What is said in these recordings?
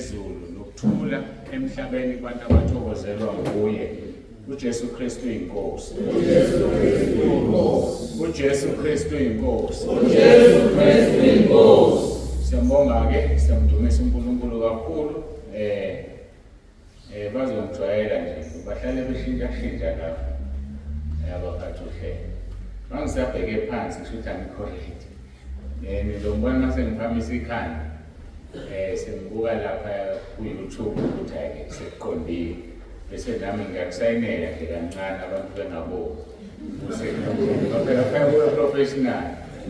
Kweliphezulu nokuthula emhlabeni kubantu abathokozelwa nguye. uJesu Kristu inkosi. uJesu Kristu inkosi. uJesu Kristu inkosi. uJesu Kristu inkosi. Siyambonga ke, siyamdumisa uNkulunkulu kakhulu. Bazongijwayela nje, bahlale beshintsha shintsha lapha. Abaphathi uhlelo. Mangisabheke phansi kusho ukuthi angikho ready. Ngizombona mase ngiphakamisa ikhanda. Sengibuka lapha ku YouTube ukuthi hayi sekuqondile. Bese nami ngiyakusayinela nje kancane abantu bengaboni. Phela phela professional.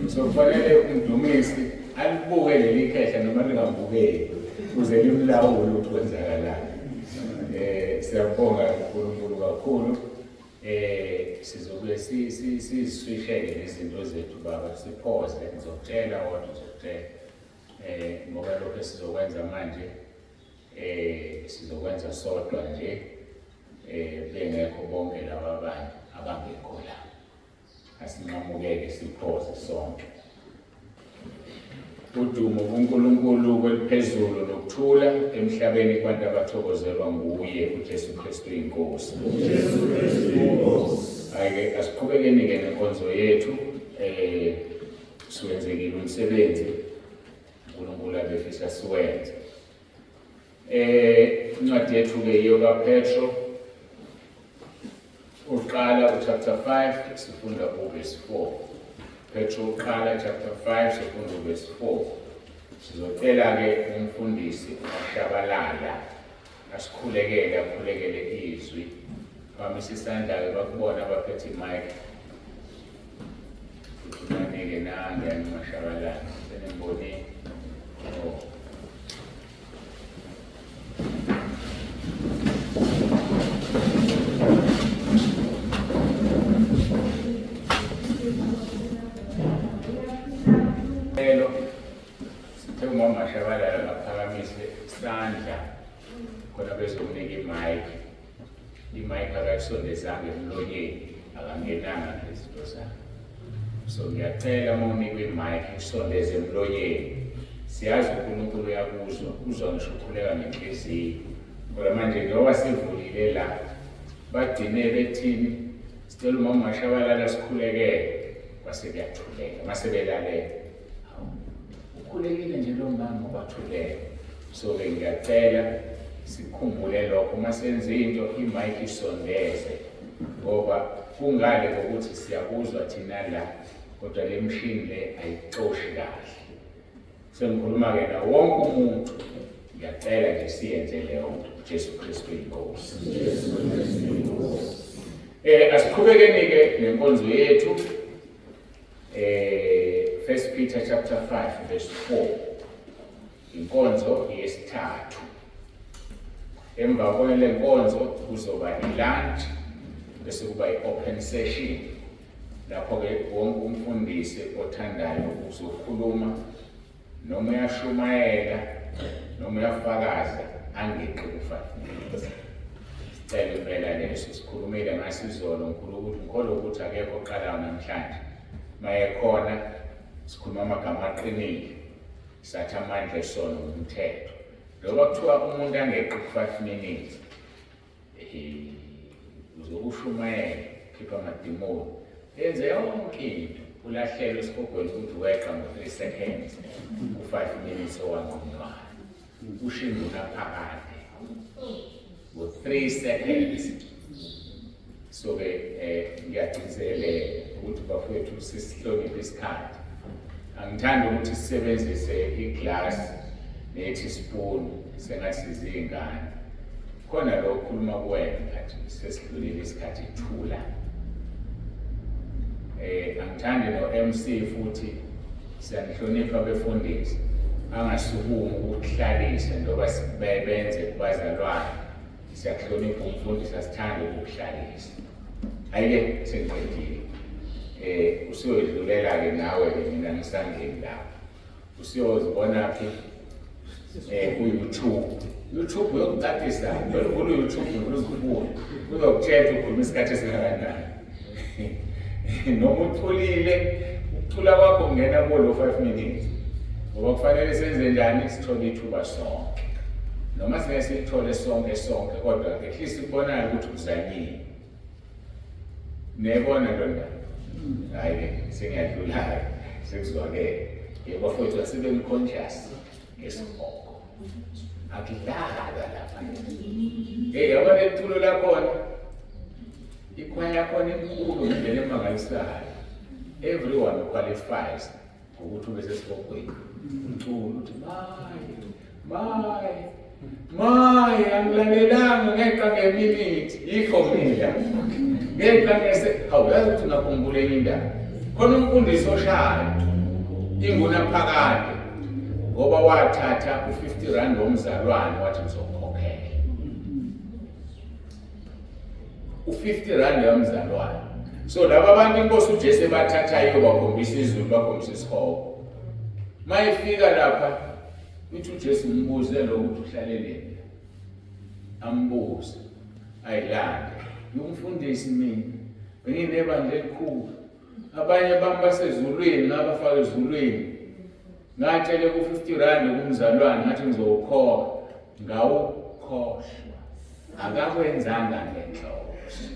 So kufanele umdumisi alibuke leli khehla noma lingambukeli ukuze limlawule ukuthi kwenzakalani. Siyabonga uNkulunkulu kakhulu. Sizobe siziswishele izinto zethu baba, siphoze, ngizokutshela kodwa ngizokutshela. Ngoba lokho esizokwenza manje sizokwenza sodwa nje, bengekho bonke laba abanye abangekho la. Asinqamukeke siphoze sonke. Udumo kuNkulunkulu kweliphezulu nokuthula emhlabeni kubantu abathokozelwa nguye uJesu Kristu inkosi. uJesu Kristu inkosi. Ayike asiqhubekeni ke nenkonzo yethu. Siwenzekile umsebenzi uNkulunkulu abefisa siwenze. Incwadi yethu ke iyo kaPetro uqala uchapter 5 sifunda uverse 4. Petro uqala chapter 5 sifunda uverse 4. Sizocela ke umfundisi uMashabalala asikhulekele, akhulekele izwi. Phakamisa isandla ke bakubona abaphethe imic. Futhi nange uMashabalala senembonile. Oh. Elo sithe umama Mashabalala ngaphakamise isandla khona bezokunika imic. Imic akayisondezanga emlonyeni, akangenanga ngezinto zakhe. So ngiyacela uma unikwa imic usondeze emlonyeni. Siyazi uNkulunkulu uyakuzwa, uzwa ngisho ukhuleka ngenhliziyo. Kodwa manje njengoba sivulile la, bagcine bethini, sicela umama Mashabalala sikhulekele, kwase kuyathuleka, mase belalela. Hawu, ukhulekile nje lo mama kwathuleka. So ke ngiyacela sikhumbule lokho uma senza into imic isondeze, ngoba kungale kokuthi siyakuzwa thina la, kodwa le mshini le ayixoshi kahle. Sengikhuluma ke na wonke umuntu, ngiyacela nje siyenze leyo nto. Jesu Kristu inkosi. Jesu Kristu inkosi. Asiqhubekeni ke nenkonzo yethu. 1 Peter chapter 5 verse 4. Inkonzo yesithathu. Emva kwale nkonzo kuzoba i-lunch bese kuba i-open session lapho ke wonke umfundisi othandayo uzokhuluma noma uyashumayela noma uyafakaza angeqi ku-5 minutes. Sicela impela leso, sikhulumile ngaso izolo, ngikholwa ukuthi akekho oqalayo namhlanje. Mayekhona sikhuluma amagama aqinile, sathi amandla esono ngumthetho. Njengoba kuthiwa umuntu angeqi ku-5 minutes, uzokushumayela, khipha amadimoni, yenze yonke into, ulahlelwe esihogweni ukuthi weqa ngo-3 seconds ku-5 minutes owanqunywayo, ushinda unaphakade ngo-3 seconds. So ke ngiyagcizelela ukuthi bafowethu sisihloniphe isikhathi. Angithandi ukuthi sisebenzise iglass ne-teaspoon sengathi sizingane. Khona lo okhuluma kuwena ngathi sesidlulile isikhathi, thula. Angithandi no-MC futhi, siyanihlonipha befundisi, angasukumi ukuhlalisa njengoba benze kubazalwane. Siyakuhlonipha umfundisi, asithande ukukuhlalisa. Ayike sengiqedile. Usuyodlulela ke nawe ke, mina ngisangeni lapha. Usuyozibona phi? Ku YouTube. YouTube uyokucacisa, uvula YouTube uzibuke. Uzokutshela ukhuluma isikhathi esingakanani. Noma uthulile, ukuthula kwakho kungena kulo 5 minutes. Ngoba kufanele senze njani, sithole ithuba sonke. Noma singeke siyithole sonke sonke kodwa at least kubonakala ukuthi kuzanyiwe. Niyayibona leyo ndaba? Hhayi-ke sengiyadlula-ke sekuzwakele. Yebo bafowethu asibeni conscious ngesihogo. Akudlalwa lapha. Hey yabona iculo lakhona. Ikhwaya yakhona inkulu ngendlela emangalisayo. Everyone qualifies ngokuthi ube sesihogweni. Umculo uthi maye maye maye angilalelanga ngeqa ngeminithi yikho mina ngeqa ngese hawu yazi ukuthi ngakhumbula enye indaba khona umfundisi oshayo ingunaphakade ngoba wathatha u-50 rand womzalwane wathi ngizokukhokhela u-50 rand yamzalwane so laba bantu inkosi uJesu ebathathayo bakhombisa izulu bakhombisa isihogo mayefika lapha uthi uJesu mbuze lo ukuthi uhlaleleni ambuze ayilande ngumfundisi mina benginebandla elikhulu abanye bami basezulwini ngabafaka ezulwini ngatshele ku-50 rand kumzalwane ngathi ngizowukhokha ngawukhohlwa akakwenzanga ngenhloso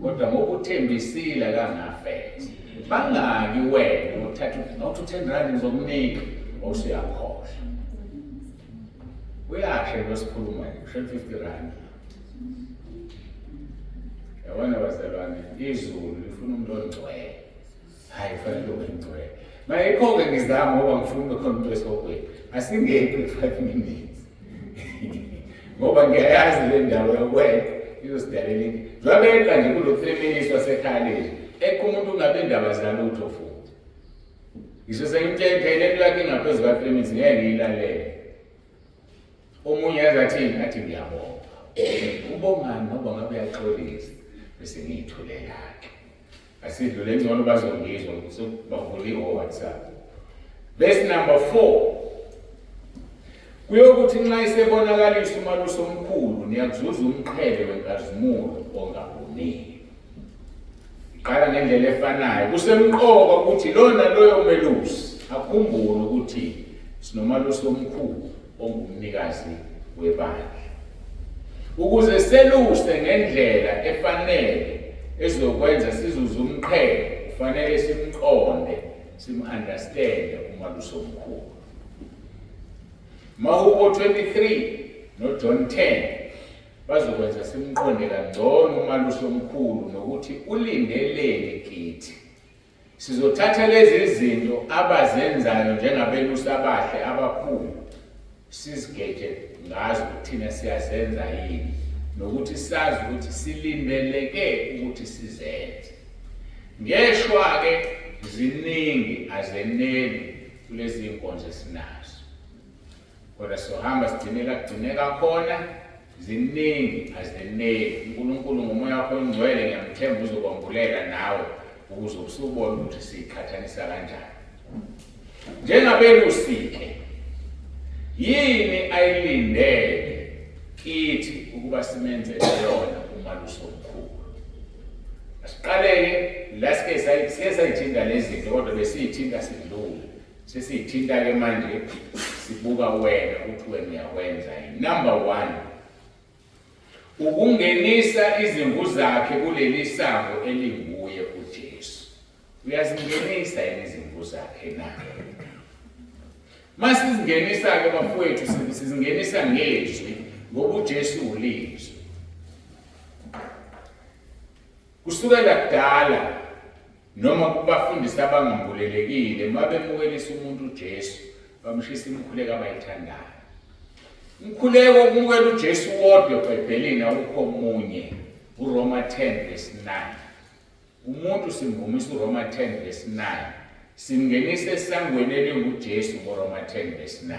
kodwa ngokuthembisile akangafeza bangaki wena uthatha awuthi u-10 rand ngizokunika usuyakhohlwa uyasho lo sikhuluma nje usho 50 rand yabona bazalwane izulu lifuna umuntu ongcwele hayi kufanele ube ngcwele mayikho-ke ngizama ngoba ngifuna ube khona umuntu esihogweni asingekho i-five minutes ngoba ngiyayazi le ndawo yokweqa izosidalela inkinga njengoba beqa nje kulo three minutes wasekhaleni ekho umuntu ungabe indaba zalutho futhi ngisho sengimtshela phela into yakhe ingaphezu ka-three minutes ngeke ngiyilalele Omunye yazi athini athi ngiyabonga. Ubongani ngoba ngabe uyaxolisa bese ngiyithulela-ke. Asidlule ngcono bazongizwa ukuthi bavule o-WhatsApp. Verse number 4. Kuyokuthi nxa isebonakalisa umalusi omkhulu niyakuzuza umqhele wenkazimulo ongabuniyo. Iqala ngendlela efanayo. Kusemqoka ukuthi lona loyo melusi akhumbule ukuthi sinomalusi omkhulu ongumnikazi webandla. Ukuze seluse ngendlela efanele ezokwenza sizuze umqhele, kufanele simqonde, sim-understande umalusi omkhulu. Mahubo 23 noJohn 10 Bazokwenza simqonde kangcono uMalusi Omkhulu nokuthi ulindeleni kithi. Sizothatha lezi zinto abazenzayo njengabelusi abahle abakhulu sizigeje ngazo ukuthi thina siyazenza yini nokuthi sazi ukuthi silindeleke ukuthi sizenze. Ngeshwa-ke ziningi azeneli kulezi nkonzo esinazo. Kodwa sohamba sigcine la kugcineka khona ziningi azeneli. uNkulunkulu ngomoya wakho ongcwele ngiyamthemba uzokwambulela nawe ukuze usubone ukuthi siyiqhathanisa kanjani. Njengabelusi-ke yini ayilindele kithi ukuba simenzele yona umalusi omkhulu? Asiqaleke la sike sayithinta lezi zinto kodwa besiyithinta sidlule. Sesiyithinta-ke manje sibuka wena ukuthi wena uyakwenza yini. Number one, ukungenisa izimvu zakhe kuleli sango elinguye uJesu. Uyazingenisa yini izimvu zakhe na? Masizingenisa-ke bafowethu, sizingenisa ngezwi ngoba uJesu ulizwi. Kusukela kudala noma kubafundisi abangambulelekile mabemukelisa umuntu uJesu bamshisa imikhuleko abayithandayo. Umkhuleko wokumukela uJesu wodwa eBhayibhelini awukho omunye uRoma 10 verse 9. Umuntu simvumisa uRoma 10 verse 9. Simngenisa esangweni elinguJesu ngoRoma 10 verse 9.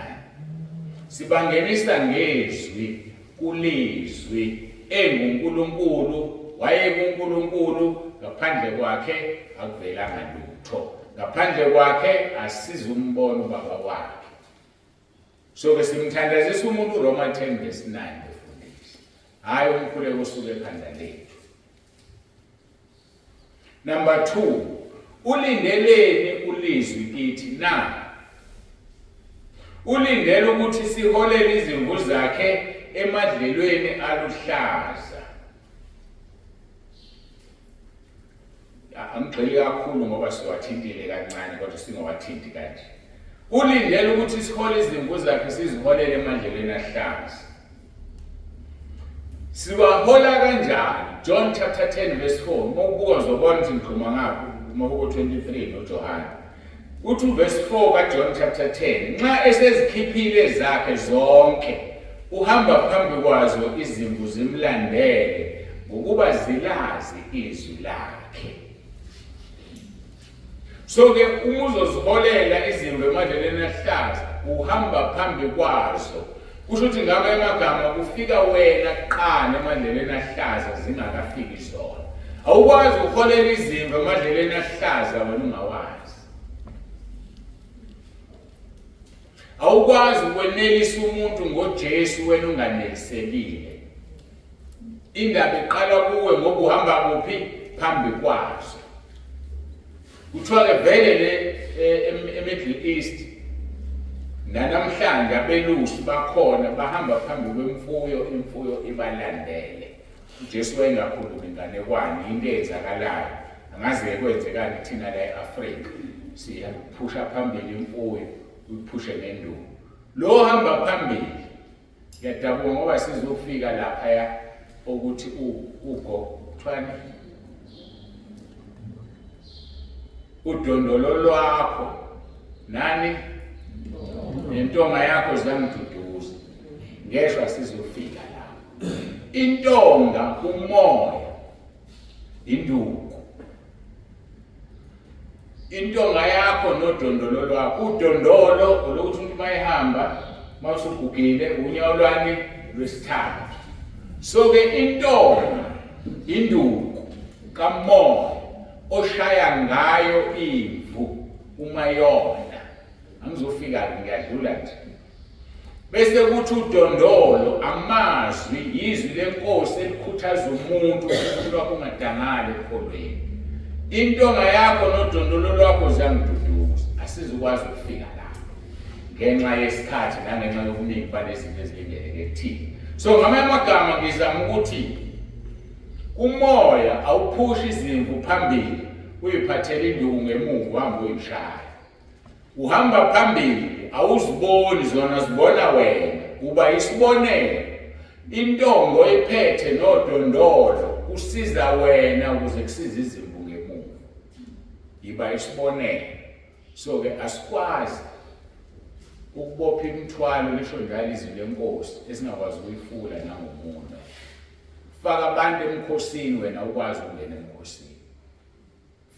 Sibangenisa ngezwi kulizwi enguNkulunkulu wayekuNkulunkulu ngaphandle kwakhe akuvelanga lutho ngaphandle kwakhe asizumbona ubaba wakhe so ke simthandazisa umuntu uRoma 10 verse 9 befundisi hayi umkhuleko osuke ekhanda lethu Number 2 ulindeleni ulizwi kithi na? Ulindele ukuthi siholele izimvu zakhe emadlelweni aluhlaza. Angigxili kakhulu ngoba siwathintile kancane kodwa singawathinti kanje. Ulindele ukuthi sihole izimvu zakhe siziholele emadlelweni ahlaza. Siwahola kanjani? John chapter 10 verse 4. Uma ubuka uzobona ukuthi ngikhuluma ngaphi uma uko 23 noJohane. Uthi uverse 4 kaJohn chapter 10, nxa esezikhiphile zakhe zonke, uhamba phambi kwazo izimvu zimlandele ngokuba zilazi izwi lakhe. So ke uma uzoziholela izimvu emadlelweni ahlaza, uhamba phambi kwazo. Kusho ukuthi ngamanye amagama kufika wena kuqala emadlelweni ahlaza zingakafiki zona. Awukwazi ukuholela izimvu emadlelweni ahlaza wena ungawazi. Awukwazi ukwenelisa umuntu ngoJesu wena unganelisekile. Indaba iqala kuwe ngoba uhamba kuphi phambi kwazo. Kuthiwa-ke vele le e-Middle East nanamhlanje abelusi bakhona bahamba phambi kwemfuyo, imfuyo ibalandele. UJesu wayengakhulumi inganekwane, into eyenzakalayo. Angazi-ke kwenzekani kuthina la e-Afrika, siyaphusha phambili imfuyo, uyiphushe ngenduku. Lo ohamba phambili Ngiyadabuka ngoba sizofika laphaya ukuthi ugo kuthiwani udondolo lwakho nani nentonga yakho zangiduduza. Ngeshwa sizofika lapho. Intonga umoya induku Intonga yakho nodondolo lwakho. Udondolo olokuthi umuntu uma ehamba uma usugugile unyawo lwani lwesithathu. So ke intonga induku kamoya oshaya ngayo imvu uma yona. Angizofika ngiyadlula nje. Bese kuthi udondolo amazwi yizwi lenkosi elikhuthaza umuntu ukuthi lwakho ungadangali ekukholweni. Intonga yakho nodondolo lwakho ziyangiduduza. Asizukwazi ukufika lapho ngenxa yesikhathi nangenxa yobuningi balezinto ezilindeleke kuthina. So ngamanye amagama ngizama ukuthi umoya awuphushi izimvu phambili uyiphathele induku ngemuva uhambe uyishaya. Uhamba phambili awuziboni zona zibona wena uba isibonelo intongo iphethe nodondolo kusiza wena ukuze kusize izimvu ngemuva yiba isibonelo so ke asikwazi ukubopha imithwalo lisho njalo izwi lenkosi esingakwazi ukuyifula nangomunwe faka abantu emkhosini wena ukwazi ukungena emkhosini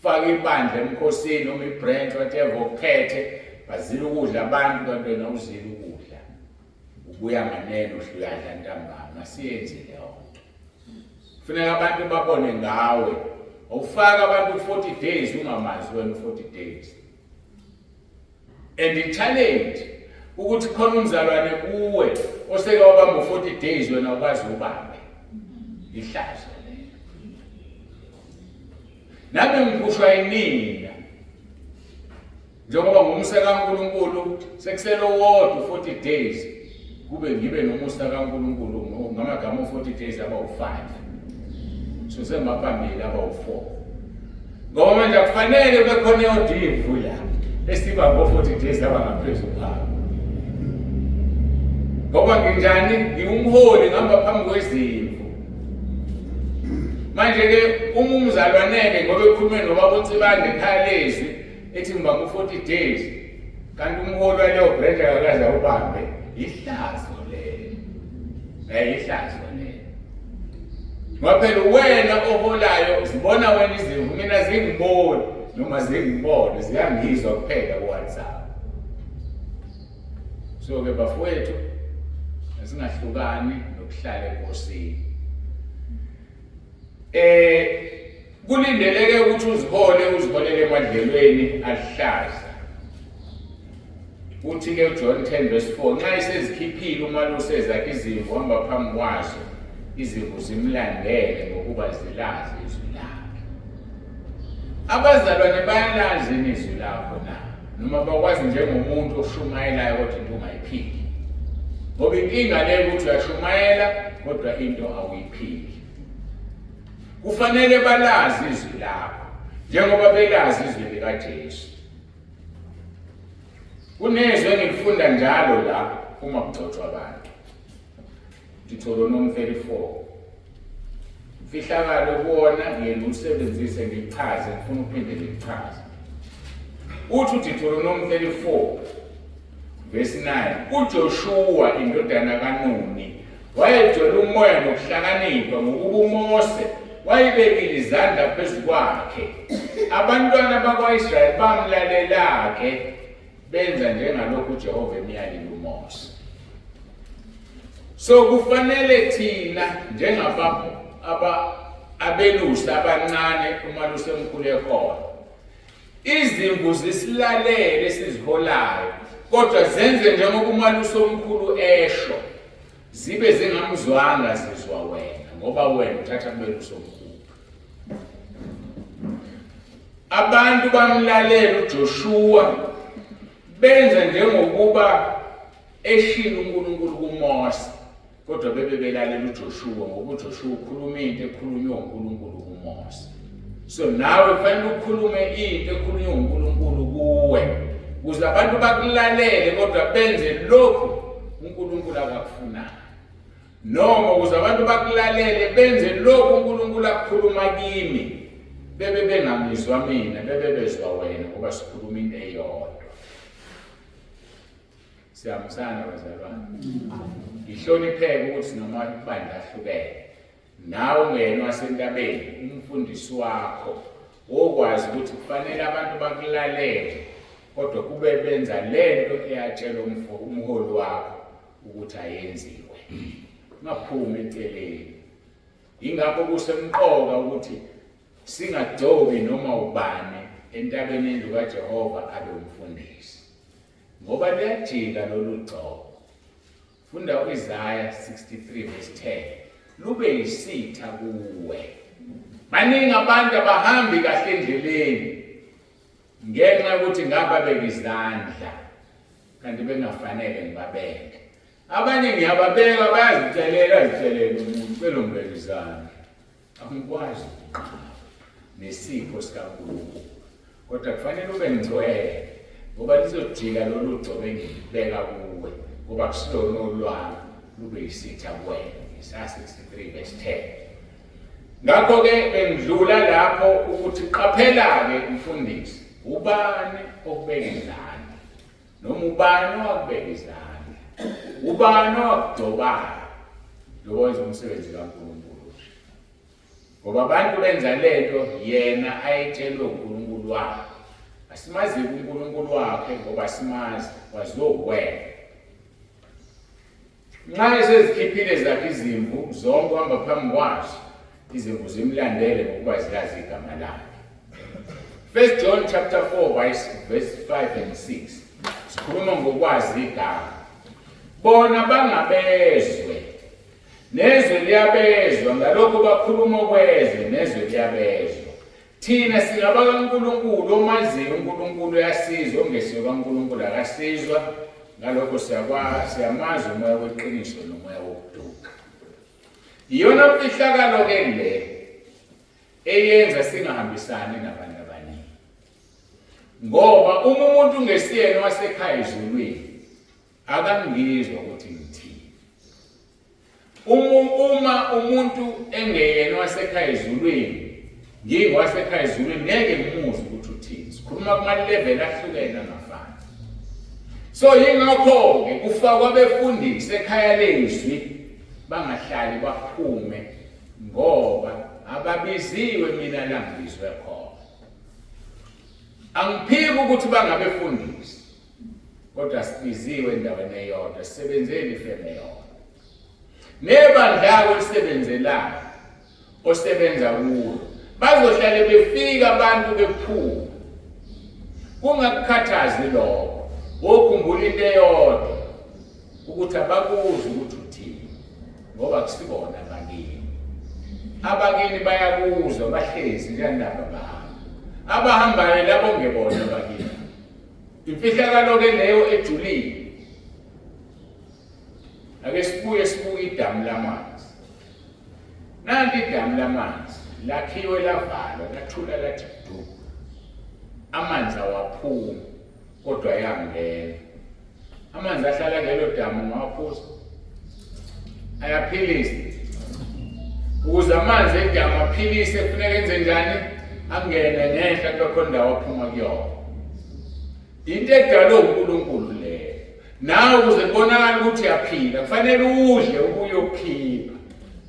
Faka ibandla emkhosini noma ibranch whatever okuphethe bazila ukudla abantu kanti wena uzila ukudla ubuya nganeno uhluyadla ntambama asiyenzi leyo nto kufuneka abantu babone ngawe awufaka abantu 40 days ungamazi wena 40 days And i-challenge ukuthi khona umzalwane kuwe oseke wabamba u-40 days wena ukwazi ubambe. Ihlazo lelo. Nami ngiphushwa yinina. Njengoba ngumusa kaNkulunkulu sekusele owodwa u-40 days kube ngibe nomusa kaNkulunkulu ngamagama u-40 days aba u-5. So sengibabambile aba u-4. Ngoba manje akufanele kube khona eyodwa imvu la esiba ngo-40 days abangaphezu kwabo. Ngoba nginjani? Ngiwumholi ngihamba phambi kwezimvu. Manje-ke uma umzalwaneke ngoba ekhulume nobaba uNsibande ekhaya lezwi ethi ngibamba u-40 days kanti umholi waleyo branch akakaze awubambe ihlazo lelo. Ihlazo lelo. Ngoba phela uwena oholayo zibona wena izimvu mina zingiboni noma zingibone ziyangizwa kuphela ku-WhatsApp. So ke bafowethu asingahlukani nokuhlala enkosini. Eh kulindeleke ukuthi uzihole uziholele emadlelweni aluhlaza. Uthi ke uJohn 10 verse 4 nxa esezikhiphile umalusi ezakhe izimvu hamba phambi kwazo izimvu zimlandele ngokuba zilazi izwi lakhe. Abazalwane bayalazi izwi lakho na? Noma bakwazi njengomuntu oshumayelayo kodwa into ungayiphili. Ngoba inkinga le ukuthi uyashumayela kodwa into awuyiphili. Kufanele balazi izwi lakho njengoba belazi izwi likaJesu. Kunezwi engilifunda njalo la uma kugcotshwa abantu. Deuteronomy 34. Mfihlakalo kuwona ngiye ngiwusebenzise ngichaze ngifuna ukuphinde ngichaze. Uthi uDeuteronomy 34 verse 9 uJoshua indodana kaNuni wayegcwele umoya nokuhlakanipha ngokuba uMose wayebekile izandla phezu kwakhe. Abantwana bakwa-Israyeli bamlalela-ke benza njengalokhu uJehova emyalile uMose. So kufanele thina njengaba aba abelusi abancane umalusi omkhulu ekhona izimvu zisilalele esiziholayo kodwa zenze njengoba umalusi omkhulu esho zibe zingamzwanga zizwa wena ngoba wena uthatha kumelusi omkhulu. Abantu bamlalela uJoshua benza njengokuba eshilo uNkulunkulu kuMose kodwa bebe belalela uJoshua ngoba uJoshua ukhuluma into ekhulunywe uNkulunkulu kuMose. So nawe kufanele ukhulume into ekhulunywe uNkulunkulu kuwe ukuze abantu bakulalele kodwa benze lokhu uNkulunkulu akakufunayo. Noma ukuze abantu bakulalele benze lokhu uNkulunkulu akukhuluma kimi bebe bengamizwa mina bebe bezwa wena ngoba sikhuluma into eyodwa. Siyahambisana bazalwane. Ihlonipheke ukuthi noma ibandla ahlukene nawe ungeyena wasentabeni umfundisi wakho wokwazi ukuthi kufanele abantu bakulalele kodwa kube benza lento eyatshelwa umholi wakho ukuthi ayenziwe. Ungaphumi eceleni. Yingakho kusemqoka ukuthi singagcobi noma ubani entabeni yendlu kaJehova abe umfundisi. Ngoba luyajika lolu gcobo. Funda u-Isaya 63 verse 10. Lube yisitha kuwe. Baningi abantu abahambi kahle endleleni ngenxa yokuthi ngababeka izandla kanti bengafanele ngibabeke. Abanye ngiyababeka bayazicelela azicelele umuntu cela ungibeke izandla. Angikwazi ukunqaba nesipho sikaNkulunkulu. Kodwa kufanele ube ngcwele ngoba lizojika lolu gcobo engilibeka kuwe ngoba kusilona olwami lube yisitha kuwena. Isaya 63 verse 10. Ngakho-ke bengidlula lapho ukuthi qaphela-ke mfundisi, ubani okubeka izandla noma ubani owakubeka izandla, ubani owakugcobayo njengoba wenza umsebenzi kaNkulunkulu nje. Ngoba abantu benza lento yena ayetshelwe uNkulunkulu wakhe. Asimazi uNkulunkulu wakhe ngoba simazi waziwa uwena. Nxa esezikhiphile zakhe izimvu zonke uhamba phambi kwazo izimvu zimlandele ngokuba zilazi igama lakhe. First John chapter 4 verse 5 and 6 sikhuluma ngokwazi igama. Bona bangabezwe nezwe liyabezwa ngalokho bakhuluma okwezwe nezwe liyabezwa. Thina singabakaNkulunkulu omaziyo uNkulunkulu uyasizwa ongesiyo kaNkulunkulu akasizwa ngalokho siyamazi umoya weqiniso nomoya wokuduka. Iyona mfihlakalo ke le eyenza singahambisani nabantu abaningi. Ngoba uma umuntu ungesiyena wasekhaya ezulwini akangizwa ukuthi ngithini. Uma umuntu engeyena wasekhaya ezulwini, ngingowasekhaya ezulwini ngeke ngimuzwe ukuthi uthini. Sikhuluma kuma-level ahlukene angafani. So yingakho-ke kufakwa abefundisi ekhaya lezwi bangahlali baphume ngoba ababiziwe mina la ngibizwe khona. Angiphiki ukuthi bangabefundisi kodwa sibiziwe endaweni eyodwa sisebenzeni ifeme eyodwa. Nebandla-ke olisebenzelayo osebenza kulo bazohlale befika abantu bephuma kungakukhathazi lokho wokhumbula into eyodwa ukuthi abakuzwa ukuthi uthini ngoba kusibona abakini abakini bayakuzwa bahlezi njengalaba bahamba abahambayo labo ngebona abakini. Imfihlakalo ke leyo ejulile. Ake sibuye sibuke idamu lamanzi. Nanti idamu lamanzi lakhiwe lavalwa lathula lathi du. Amanzi awaphumi kodwa ayangena. Amanzi ahlala kulelo damu ungawaphuza. Ayaphilisa. Ukuze amanzi edamu aphilise kufuneka enze njani? Angene ngenhla kube khona indawo aphuma kuyona. Into edalwe uNkulunkulu leyo. Nawe ukuze kubonakale ukuthi uyaphila kufanele udle ubuye uyokhipha.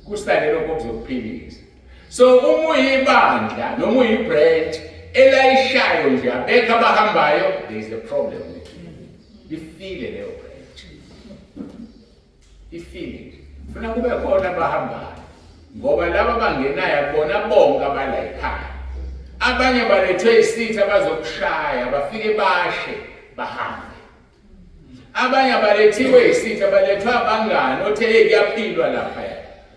Kusale lokho okuzokuphilisa. So uma uyibandla noma uyibranch elayishayo nje abekho abahambayo there is a problem with you. Ifile leyo branch. Ifile nje. Funa kube khona abahambayo ngoba laba abangenayo akubona bonke abala ekhaya. Abanye balethwe isitha bazokushaya bafike bashe bahambe. Abanye abalethiwe isitha balethwa abangani othe hey kuyaphilwa lapha.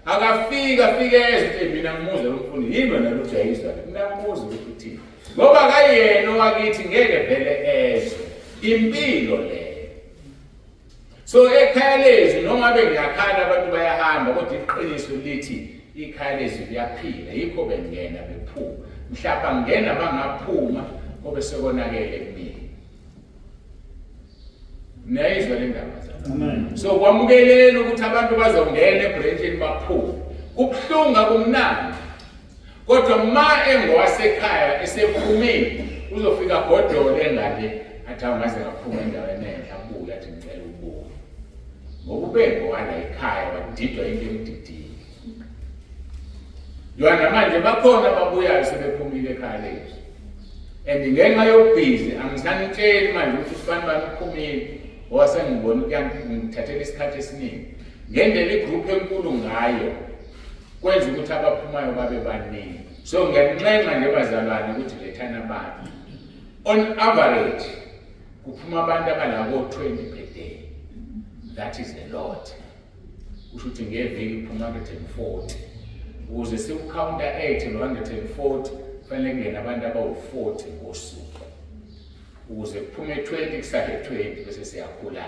Akafika afike ezwe ukuthi mina ngimuze lo mfundi yini wena lo jayizwa mina ngimuze ukuthi uthini. Ngoba kayena owakithi ngeke vele ezwe impilo le. So ekhaya lezwi noma ngabe ngiyakhala abantu bayahamba kodwa iqiniso lithi ikhaya lezwi liyaphila yikho bengena bephuma. Mhla bangena bangaphuma kobe sekonakele kumina. Niyayizwa le ndaba zami. So kwamukeleni ukuthi abantu bazongena ebranchini baphume. Kubuhlungu akumnandi. Kodwa ma engowasekhaya esephumile uzofika godole ngale athi awungaze ngaphuma endaweni enhle abuye athi ngicela ukubuya. Ngoba ubengowala ekhaya wadidwa into emdidile. Yona manje bakhona ababuyayo sebephumile ekhaya lethu. And ngenxa yobhizi angisanitsheli manje ukuthi usibani bani uphumile ngoba sengibona kuyangithathela isikhathi esiningi. Ngendlela igroup enkulu ngayo kwenza ukuthi abaphumayo babe baningi. So ngiyaninxenxa nje bazalwane ukuthi lethani abantu. On average kuphuma abantu abalako 20 per day. That is a lot. Kusho ukuthi ngeviki kuphuma 140. Ukuze siwukhawunta 8 lo 140 kufanele kungene abantu abawu-40 ngosuku. Ukuze kuphume 20 kusale 20 bese siyakhula.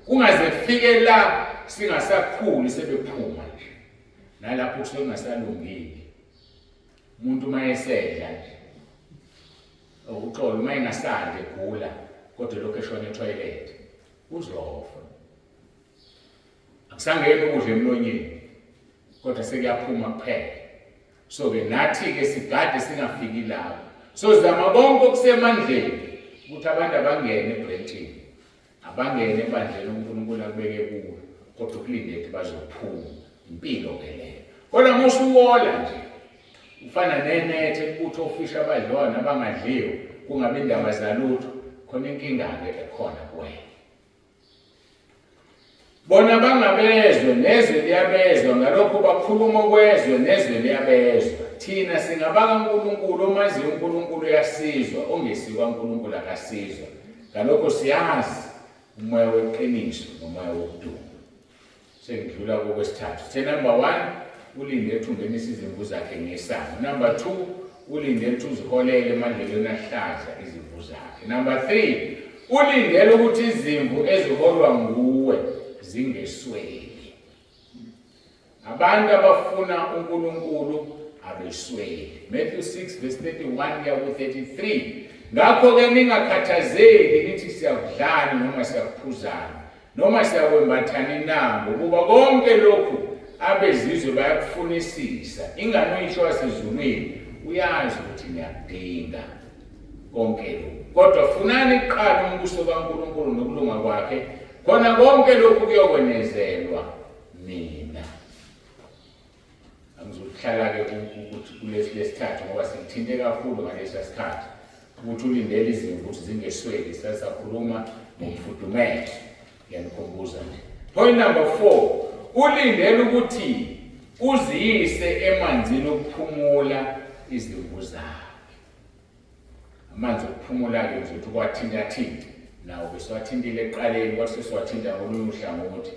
Kungaze kufike la singasakhuli sebephuma nje. Nalapho kusuke kungasalungile. Umuntu uma esedla nje uxolo uma engasadli egula kodwa lokhu eshona etoilet uzofa. Akusangeni ukudla emlonyeni kodwa sekuyaphuma kuphela. So ke nathi ke sigade singafiki lapho. So zama konke okusemandleni ukuthi abantu abangene ebrentini. Abangene ebandleni uNkulunkulu akubeke kulo kodwa ukulinde ukuthi bazophuma. Impilo ke leyo. Kodwa uma usuwola nje ufana nenethe kubutho ofisha abadliwa nabangadliwa kungabi indaba zalutho khona inkinga-ke ekhona kuwena. Bona bangabezwe nezwe liyabezwa ngalokho bakhuluma okwezwe nezwe liyabezwa. Thina singabakaNkulunkulu omaziyo uNkulunkulu uyasizwa ongesikwa uNkulunkulu akasizwa. Ngalokho siyazi umoya weqiniso nomoya wokuduma. Sengidlula kokwesithathu. Sithe number 1 ulinde ukuthi ungenise izimvu zakhe ngesango. Number 2 ulinde ukuthi uziholele emadlelweni ahlaza izimvu zakhe. Number 3 ulindele ukuthi izimvu eziholwa nguwe zingesweli. Abantu abafuna uNkulunkulu abesweli. Matthew 6 verse 31 kuya ku-33. Ngakho-ke ningakhathazeki nithi siyakudlani noma siyakuphuzani Noma siyakwembathani na, ngokuba konke lokhu abezizwe bayakufunisisa. Ingani uyihlo wasezulwini uyazi ukuthi niyakudinga konke lokhu. Kodwa funani kuqala umbuso kaNkulunkulu nokulunga kwakhe, khona konke lokhu kuyokwenezelwa nina. Angizokuhlala-ke ukuthi kulesi lesithathu ngoba sikuthinte kakhulu ngalesa sikhathi ukuthi ulindele izimvu ukuthi zingesweli sasakhuluma ngomfudumele ngiyanikhumbuza nje. Point number 4 ulindele ukuthi uziyise emanzini okuphumula izimvu zakhe. Amanzi okuphumula-ke ngizothi ukwathintathinta nawo besiwathintile ekuqaleni kwathi sesiwathinta ngolunye uhlangothi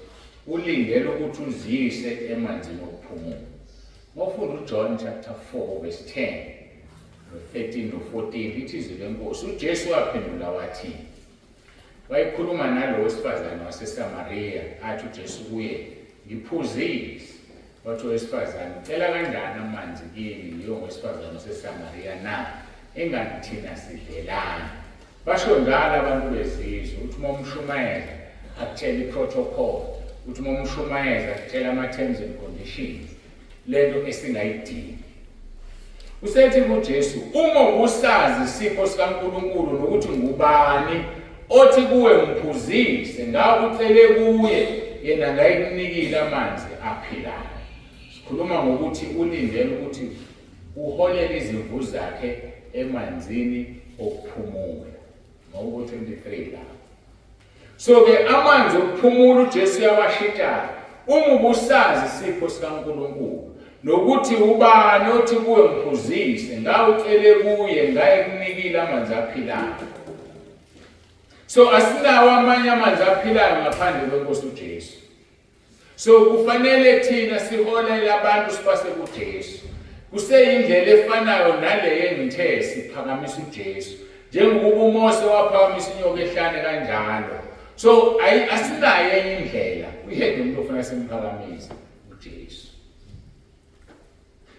ulindele ukuthi uziyise emanzini okuphumula. Mawufunda uJohn chapter 4 verse 10 no 13 no 14 lithi izwi lenkosi uJesu waphendula wathi Wayekhuluma nalo wesifazane waseSamariya, athi uJesu kuye, Ngiphuzise. Wathi owesifazane, Ucela kanjani amanzi kimi ngiyongowesifazane waseSamariya na? Engani thina sidlelana. Basho njalo abantu bezizwe, uthi uma umshumayeza akutshela i-protocol, uthi uma umshumayeza akutshela ama-terms and conditions, lento esingayidingi. Usethi kuJesu, uma ubusazi isipho sikaNkulunkulu nokuthi ngubani othi kuwe ngiphuzise, ngawe ucele kuye, yena ngayikunikile amanzi aphilayo. Sikhuluma ngokuthi ulindele ukuthi uholele izimvu zakhe emanzini okuphumula. Ngoku 23 lapho. So ke amanzi okuphumula uJesu uyawashintsha. Uma ubusazi isipho sikaNkulunkulu nokuthi ubani othi kuwe mphuzise, ngawe ucele kuye, ngaye kunikile amanzi aphilayo. So asinawo amanye amanzi aphilayo ngaphandle kweNkosi uJesu. So kufanele thina siholele abantu sibase kuJesu. Kuseyindlela efanayo nale engithe siphakamisa uJesu. Njengokuba uMose waphakamisa inyoka ehlane kanjalo. So asinayo enye indlela. Uyedwa umuntu ofanele simphakamise uJesu.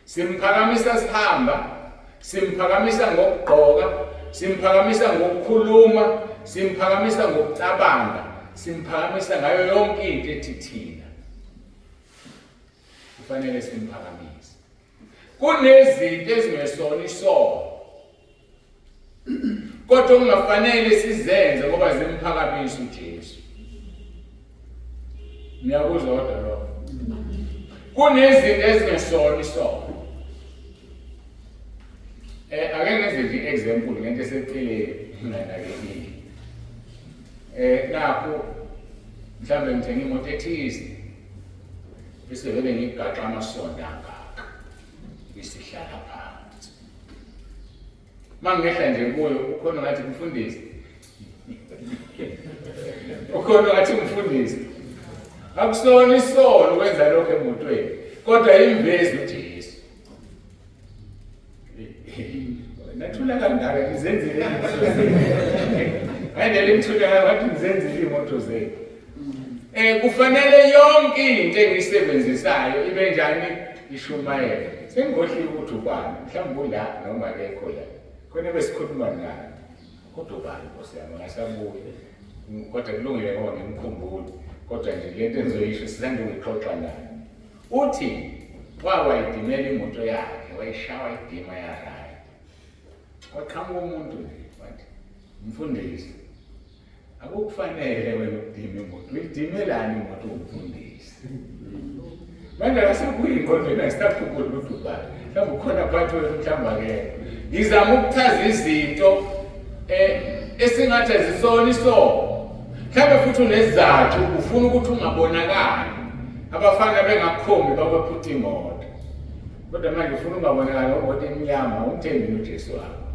Simphakamisa sihamba, simphakamisa ngokugqoka, simphakamisa ngokukhuluma, simphakamisa ngokucabanga, simphakamisa ngayo yonke into ethi thina. Kufanele simphakamise. Kunezinto ezingesona isono. Kodwa okungafanele sizenze ngoba zimphakamisa uJesu. Niyakuzwa kodwa lokho. Kunezinto ezingesona isono. Eh ake ngenze nje example ngento eseceleni nginganakekile. Eh nakho mhlawumbe ngithenga imoto ethize bese vele ngigaxa amasondo angaka isihlala phansi. Mangehla nje kuyo ukhona ngathi mfundisi. Ukhona ngathi mfundisi. Akusona isono ukwenza lokho emotweni, kodwa imvezi uJesu. Nathula kangaka ngizenzile imoto zenu. Ngayindlela engithule ngayo ngathi ngizenzile imoto zenu. Eh kufanele yonke into engiyisebenzisayo ibe njani ishumayele. Sengikhohliwe ukuthi ubani, mhlawumbe ula noma akekho la. Khona besikhuluma naye. Kodwa ubani Nkosi yami angasabuyi. Kodwa kulungile ngoba ngimkhumbule. Kodwa nje lento engizoyisho sisanda ukuyixoxa naye. Uthi wawayidimela imoto yakhe, wayishawa idima ya-right. Kwaqhamuka umuntu nje wathi, mfundisi Akukufanele wena ukudima imoto. Uyidimelani imoto umfundisi? Manje akasekuyi engqondweni ayisakhumbuli ukuthi ubani. Mhlawumbe ukhona phakathi kwethu mhlawumbe akekho. Ngizama ukuchaza izinto eh esingathi azisona isono. Mhlawumbe futhi unesizathu ufuna ukuthi ungabonakali. Abafana bengakukhombi bakwephuca imoto. Kodwa manje ufuna ungabonakali ngoba emnyama umthembi uJesu wakho.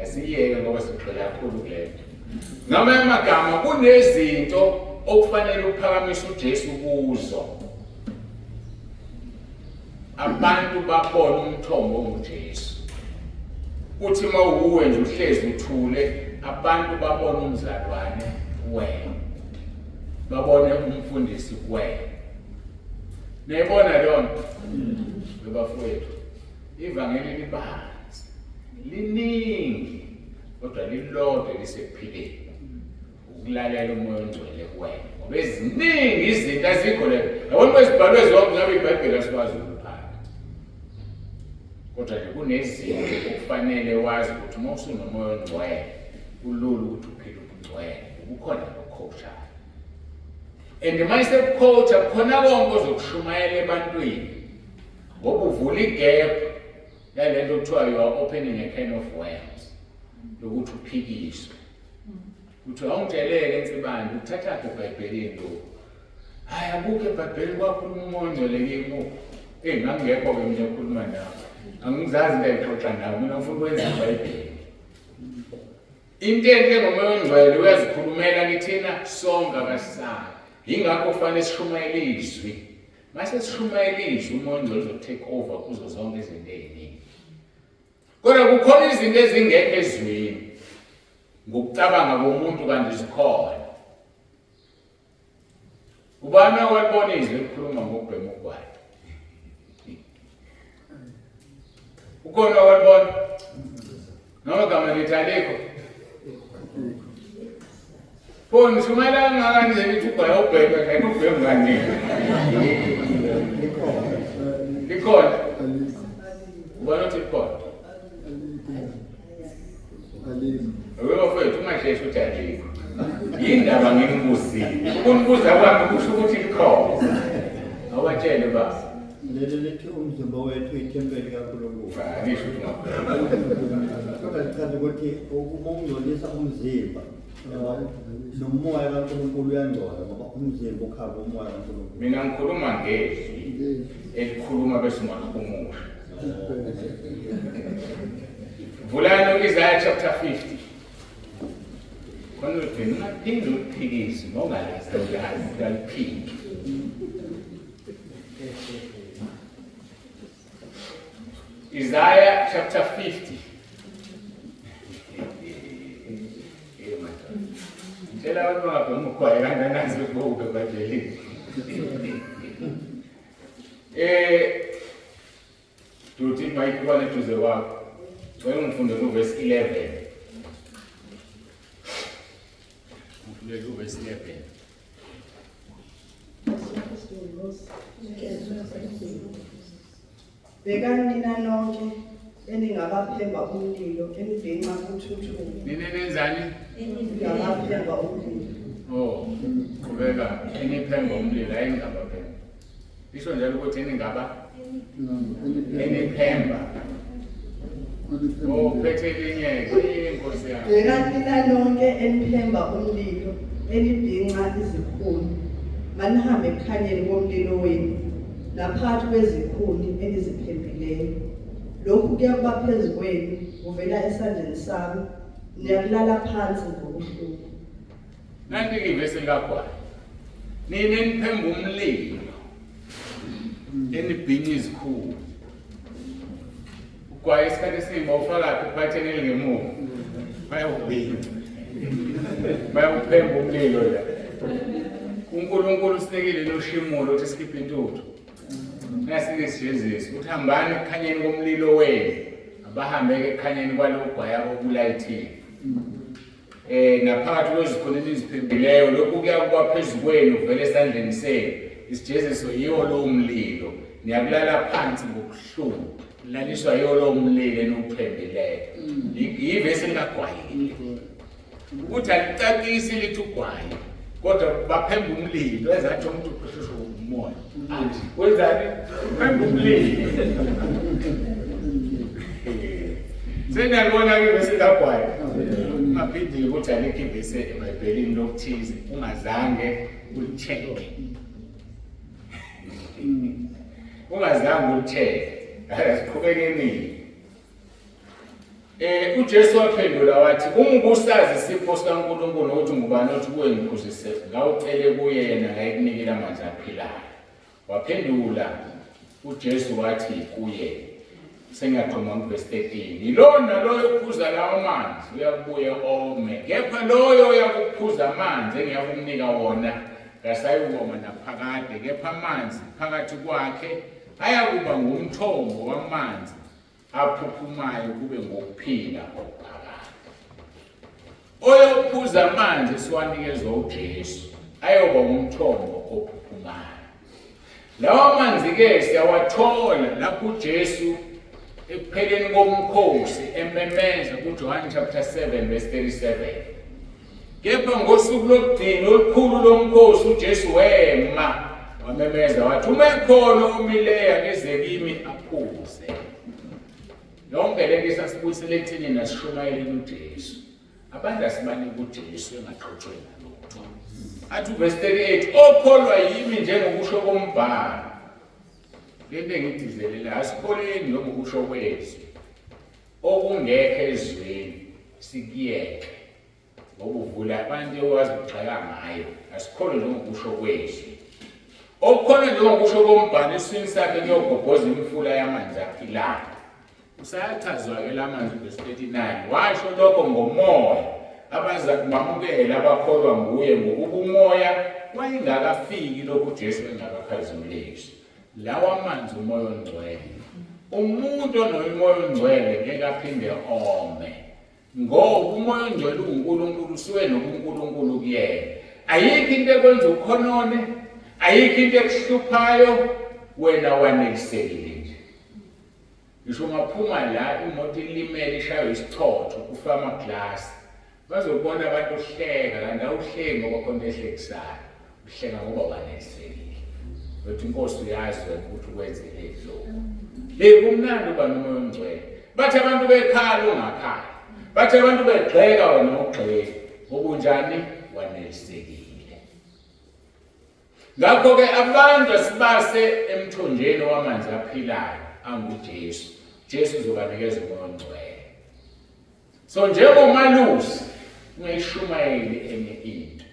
Asiyeke ngoba sigxila kakhulu kule nto. Ngamanye amagama kunezinto okufanele uphakamise uJesu kuzo. Abantu babona umthombo onguJesu. Uthi uma uwuwe nje uhlezi uthule, abantu babona umzalwane kuwena. Babone umfundisi kuwena. Niyayibona leyo nto? Bafowethu, ivangeli libanzi, liningi kodwa lilodwa elisekuphileni ukulalela umoya ongcwele kuwena ngoba eziningi izinto azikho leyo yabona uma zibhalwe zonke ngabe ibhayibheli asikwazi ukuphatha kodwa nje kunezinto okufanele wazi ukuthi uma usunomoya ongcwele kulula ukuthi uphile ubungcwele ubukhona nokhoshayo and uma isekukhotha kukhona konke ozokushumayela ebantwini ngoba uvula igap yale nto kuthiwa you are opening a can of worms yokuthi uphikiswe kuthiwa awungitsheleke nsibande ukuthathaphi ebhayibhelini lokhu hhayi akukho ebhayibhelini kwakhuluma umoya ongcwele kimi eyi ngangingekho-ke mina ekhuluma nawe angizazi into ayixoxa nawe mina ngifuna ukwenza ibhayibheli into enhle ngomoya ongcwele uyazikhulumela kithina sonke abasisayo yingakho kufanele sishumayele izwi Mase sishumayela izwi umoya ongcwele uzotake over kuzo zonke izinto eziningi. Kodwa kukhona izinto ezingekho ezwini. Ngokucabanga komuntu kanti zikhona. Ubani owalibona izwi elikhuluma ngokubhema ugwayi? Ukhona owalibona? Noma gama lithi alikho? Pho nishumayela kangaka nje nithi ugwayi awubheme kanti ubhema kaningi. Likhona. Ubani othi likhona? Alikho. Bafowethu ungasheshi uthi alikho. Yindaba ngikubuzile. Ukunibuza kwami kusho ukuthi likhona. Awatshele baba. Leli lithi umzimba wethu ithempeli likaNkulunkulu. Alisho ukuthi ungabhema. Kodwa lichaza ukuthi uma ungcolisa umzimba nomoya kaNkulunkulu uyangcola ngoba umzimba ukhava umoya kaNkulunkulu. Mina ngikhuluma ngezwi elikhuluma bese ungahumusha. Vulani u-Isaiah chapter 50. Khona uthi ungaphinde uliphikise ngongalazi awulazi aliphiki. Isaiah chapter 50. Eh madoda. Ngitshela abantu bangabhema ugwayi kanganani bekubuke eBhayibhelini. Eh Duthi mic kwane eduze kwakho. Cela ungifundele uverse 11. Ngifundele uverse 11. Bhekani nina nonke eningabaphemba umlilo enibhinca uthuthuva. Nina nenzani? Engabaphemba umlilo. Oh, qhubeka eniphemba umlilo ayingabaphemba. Lisho njalo ukuthi eningaba eniphemba. Oh, phethe elinye inkosi yami. Bhekani nina nonke eniphemba umlilo enibhinca izikhuni. Manihambe ekukhanyeni komlilo wenu naphakathi kwezikhuni eniziphembileyo. Lokhu kuyakuba phezu kwenu kuvela esandleni sami, niyakulala phansi ngobuhlungu. Nanti ivesi likagwayi. Nina eniphemba umlilo enibhinca izikhulu. Ugwayi isikhathi esiningi bawufakaphi ephatheni elingemuva. Bayawubhinca. Bayawuphemba umlilo la. uNkulunkulu usinikile loshimulo ukuthi sikhiphe intuthu. Nasike isijeziso ukuthi hambani ekukhanyeni komlilo wenu. Abahambe-ke ekukhanyeni kwalogwayi abokulayithile. Eh naphakathi kwezikhuni eniziphembileyo lokhu kuyakuba phezu kwenu kuvela esandleni senu. Isijeziso yiwo lowo mlilo. Niyakulala phansi ngobuhlungu. Laliswa yiwo lowo mlilo eniwuphembileyo. Yivesi likagwayile. Ukuthi alicacisi lithi ugwayi kodwa baphemba umlilo ezathi umuntu uphehlushwa umoya. Athi wenzani? Phemba umlilo. Seniyalibona-ke ivesi likagwayi. Ungaphinde ukuthi alikho ivesi eBhayibhelini lokuthize ungazange ulicheck. Ungazange ulicheck. Asiqhubekeni. Eh uJesu waphendula wathi uma ubusazi isipho sikaNkulunkulu ukuthi ngubani othi kuwe ngiphuzise ngawucele kuye yena ngayikunikela amanzi aphilayo. Waphendula uJesu wathi kuye sengiyaqoma ngivesi 13 yilowo naloyo ophuza lawo manzi uyakubuye ome kepha loyo oyakuphuza amanzi engiyakumnika wona kasayikoma naphakade kepha amanzi phakathi kwakhe ayakuba ngumthombo wamanzi aphuphumayo kube ngokuphila okuphakade. Oyophuza amanzi esiwanikezwa uJesu ayoba umthombo ophuphumayo. Lawa manzi-ke siyawathola lapho uJesu ekupheleni komkhosi ememeza kuJohane chapter 7 verse 37. Kepha ngosuku lokugcina olukhulu lomkhosi uJesu wema wamemeza wathi uma ekhona omileyo akeze kimi aphuze. Yonke le nto isasibuyisela ekutheni nasishumayeleni uJesu. Abantu asibanike uJesu engaxotshwe nalutho. Athi uvesi 38 okholwa yimi njengokusho kombhalo. Le nto engigcizelela asikholeni njengokusho kwezwi. Okungekho ezweni sikuyeke. Ngoba uvula abantu owazi ukugxeka ngayo. Asikholwe njengokusho kwezwi. Okukhona njengokusho kombhalo esiswini sakhe kuyogobhoza imifula yamanzi aphilayo. Usayachazwa-ke la manzi verse 39. Washo lokho ngomoya. Abazakumamukela abakholwa nguye ngokuba umoya wayengakafiki lokhu uJesu engakakhazimuliswa. Lawa manzi umoya ongcwele. Umuntu onomoya ongcwele ngeke aphinde ome. Ngoba umoya ongcwele uwuNkulunkulu usuke nobuNkulunkulu kuyena. Ayikho into ekwenza ukhonone, ayikho into ekuhluphayo, wena wanelisekile nje. Ngisho ungaphuma la imoto ilimele ishaywe isichotho kufa amaglasi. Bazokubona abantu uhleka kanti awuhleki ngoba khona into ehlekisayo. Uhleka ngoba wanelisekile. Uthi inkosi uyazi wena ukuthi ukwenzeleni lokhu. Hey kumnandi uba nomoya ongcwele. Bathi abantu bekhala ungakhala. Bathi abantu begxeka wena ugxeki. Ngoba unjani? Wanelisekile. Ngakho-ke abantu asibase emthonjeni wamanzi aphilayo anguJesu. Jesu uzobanikeza umoya ongcwele. So njengomalusi ungayishumayeli enye into.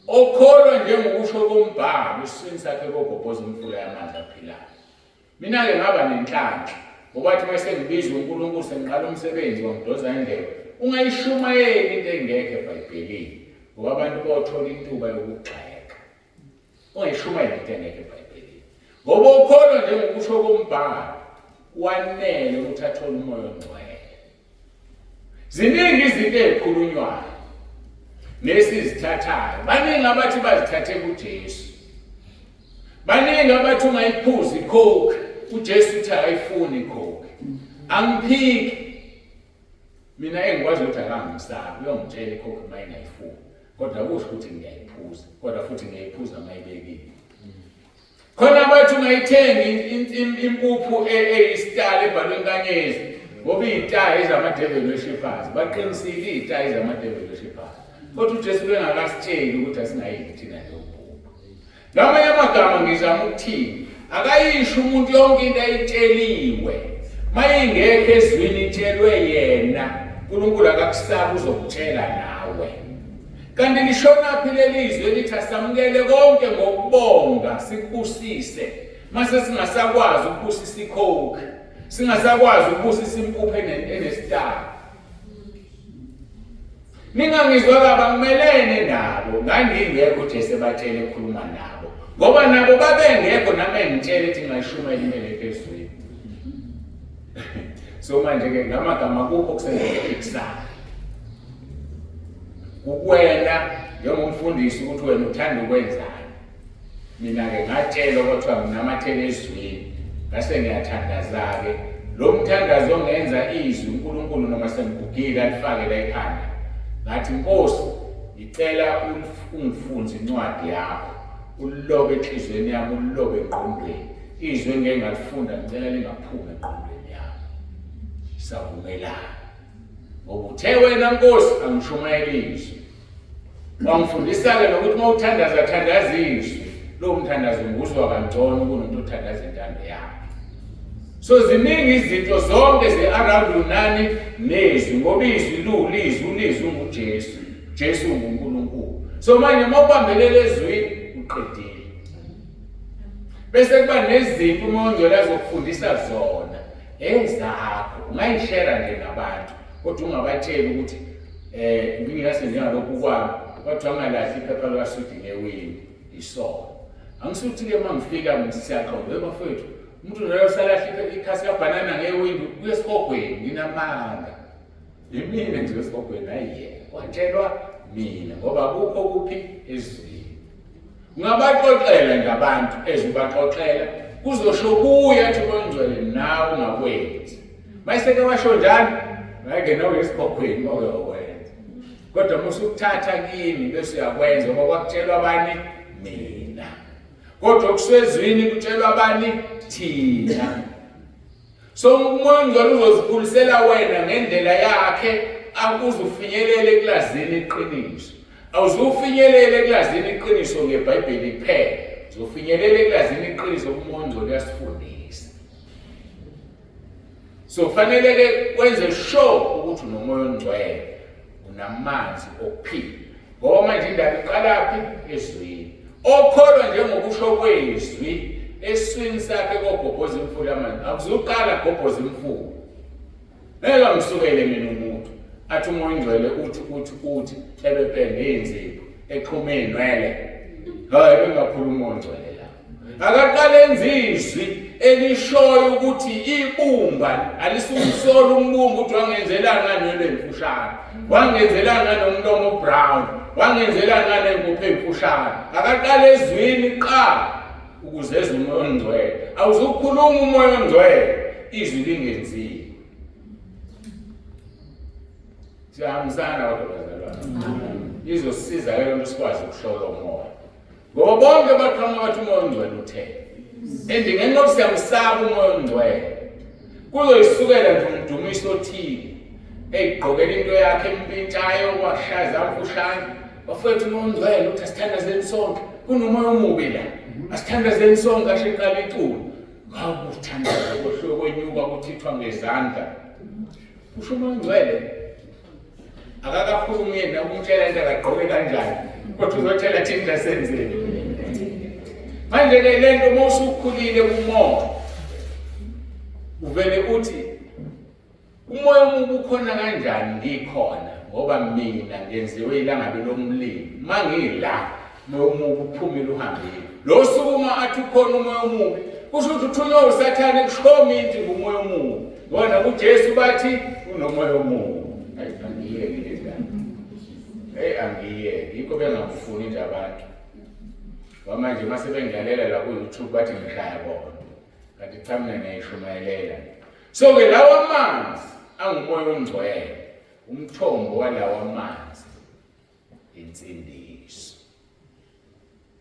Okholwa njengokusho kombhalo esiswini sakhe kogobhoza imfula yamanzi aphilayo. Mina-ke ngaba nenhlanhla ngoba athi uma sengibiza uNkulunkulu sengiqala umsebenzi wangidonsa indlebe ungayishumayeli into engekho eBhayibhelini ngoba abantu bothola intuba yokugxeka. Ungayishumayeli into engekho eBhayibhelini ngoba ukholwa njengokusho kombhalo wanele ukuthi athole umoya ongcwele. Ziningi izinto ezikhulunywayo nesizithathayo. Baningi abathi bazithathe kuJesu. Baningi abathi ungayiphuzi icoke, uJesu uthi akayifuni icoke. Angiphiki. Mina engikwazi ukuthi akangisabi, uyongitshela icoke uma engayifuni. Kodwa akusho ukuthi ngiyayiphuza, kodwa futhi ngiyayiphuza uma ibekile. Khona abathi ungayithengi impuphu e, eyisitali ebhalwe inkanyezi ngoba iy'tayi zama-devil worshippers baqinisile iy'tayi zama-devil worshippers kodwa ujesu bengakasitsheli ukuthi asingayidli thina leyo mpuphu ngamanye amagama ngizama ukuthini akayisho umuntu yonke into ayitsheliwe mayingekho ezwini itshelwe yena uNkulunkulu akakusabi uzokutshela nawe Kanti lishonaphi leli zwi elithi asamukele konke ngokubonga sikubusise mase singasakwazi ukubusisa icoke singasakwazi ukubusisa impuphu enesitaka ningangizwa kaba ngimelene nabo ngangingekho uJesu ebatshele ekhuluma nabo ngoba nabo babengekho nami engitshela ethi ngayishumayela into engekho ezweni so manje ke ngamagama kukho kusenza Kukuwena njengomfundisi ukuthi wena uthanda ukwenzani. Mina-ke ngatshelwa kwathiwa nginamathele ezwini, ngase ngiyathandaza-ke. Lo mthandazo ongenza izwi uNkulunkulu noma sengigugile alifake la ekhanda. Ngathi, Nkosi, ngicela ungifunze incwadi yakho, ulilobe enhliziyweni yami, ulilobe engqondweni. Izwi engike ngalifunda ngicela lingaphumi engqondweni yami. Savumelana. Ngoba uthe wena Nkosi angishumayele izwi. Wangifundisa-ke nokuthi uma uthandaza thandaza izwi. Lowo mthandazo nguzwa kangcono kunomuntu othandaza intando yakhe. So ziningi izinto zonke ze-around unani nezwi ngoba izwi liwulizwi ulizwi unguJesu. Jesu unguNkulunkulu. So manje uma ubambelele ezwini uqedile. Bese kuba nezinto uMoya oNgcwele azokufundisa zona. Ezakho ungayishera nje nabantu kodwa ungabatsheli ukuthi eh ngingase njengalokhu kwami kwathiwa ngalahli iphepha likaswidi ngewini isono. Angisuthi-ke uma ngifika siyaxoxa bafowethu umuntu loyo salahla ikhasi kabhanana ngewindi uye esihogweni nginamanga. Yimina nje esihogweni hayi yena watshelwa mina ngoba akukho kuphi ezwini. Ungabaxoxela nje abantu ezibaxoxela kuzosho kuye athi kongcwele nawe ungakwenzi. Mayiseke washo njalo ngeke nawe esikhokhweni oke wakwenza. Kodwa uma usukuthatha kimi bese uyakwenza ngoba kwakutshelwa bani mina. Kodwa okusezwini kutshelwa bani thina. So uMoya oNgcwele uzozikhulisela wena ngendlela yakhe akuze ufinyelele ekulazini iqiniso. Awuzufinyelela ekulazini iqiniso ngeBhayibheli kuphela. Uzofinyelela ekulazini iqiniso kuMoya oNgcwele uyasifundisa. So kufanele ke wenze sure ukuthi unoMoya oNgcwele, unamanzi okuphila. Ngoba manje indaba iqalaphi? Ezwini. Okholwa njengokusho kwezwi eswini sakhe kogobhoza imfula amanzi. Akuzuqala gobhoza imfula. Ngeke ngisukele mina umuntu. Athi uMoya oNgcwele uthi uthi uthi ebepende iy'nzipho exhume iy'nwele. Hhayi bengakhuluma uMoya oNgcwele la. Akaqale enze izwi elishoyo ukuthi ibumba alisumsola umbumbi ukuthi wangenzelani nganwele emfushane, wangenzelani nganomlomo obrown, wangenzelani nganenkupho emfushane. Akaqale ezwini kuqala ukuze ezwe uMoya oNgcwele. Awuzukukhuluma uMoya oNgcwele izwi lingenziwa. Siyahambisana kodwa bazalwane. Izosisiza ke lento sikwazi ukuhlola umoya. Ngoba bonke baqhamuka bathi umoya ongcwele uthe. And ngenxa yokuthi siyamsaba umoya ongcwele. Kuzoyisukela nje umdumiso othile. Eyigqokela into yakhe empintshayo washaza mfushane. Bafowethu umoya ongcwele uthi asithandazeni sonke. Kunomoya omubi la. Asithandazeni sonke ashe qala iculo. Ngakuthandaza kohluke kwenyuka kuthithwa ngezandla. Kusho uMoya oNgcwele. Akakakhulumi yena ukumtshela into akagqoke kanjani. Kodwa uzotshela thina senzeni. Manje ke lento uma usukhulile kumoya uvele uthi umoya omubi ukhona kanjani ngikhona ngoba mina ngenziwe ilangabi lomlilo mangila umoya omubi uphumile uhambile lo sukuma athi ukhona umoya omubi kusho ukuthi uthunywe usathane kusho minti ngumoya omubi ngoba nakuJesu bathi unomoya omubi ayi angiyeke le ndaba hey angiyeke yikho bengakufuni nje abantu ngoba manje uma sebengilalela la ku-youtube bathi ngishaya bona kanti cha mina ngiyayishumayelela so-ke lawa manzi angumoya ongcwele umthombo walawa manzi insindiso.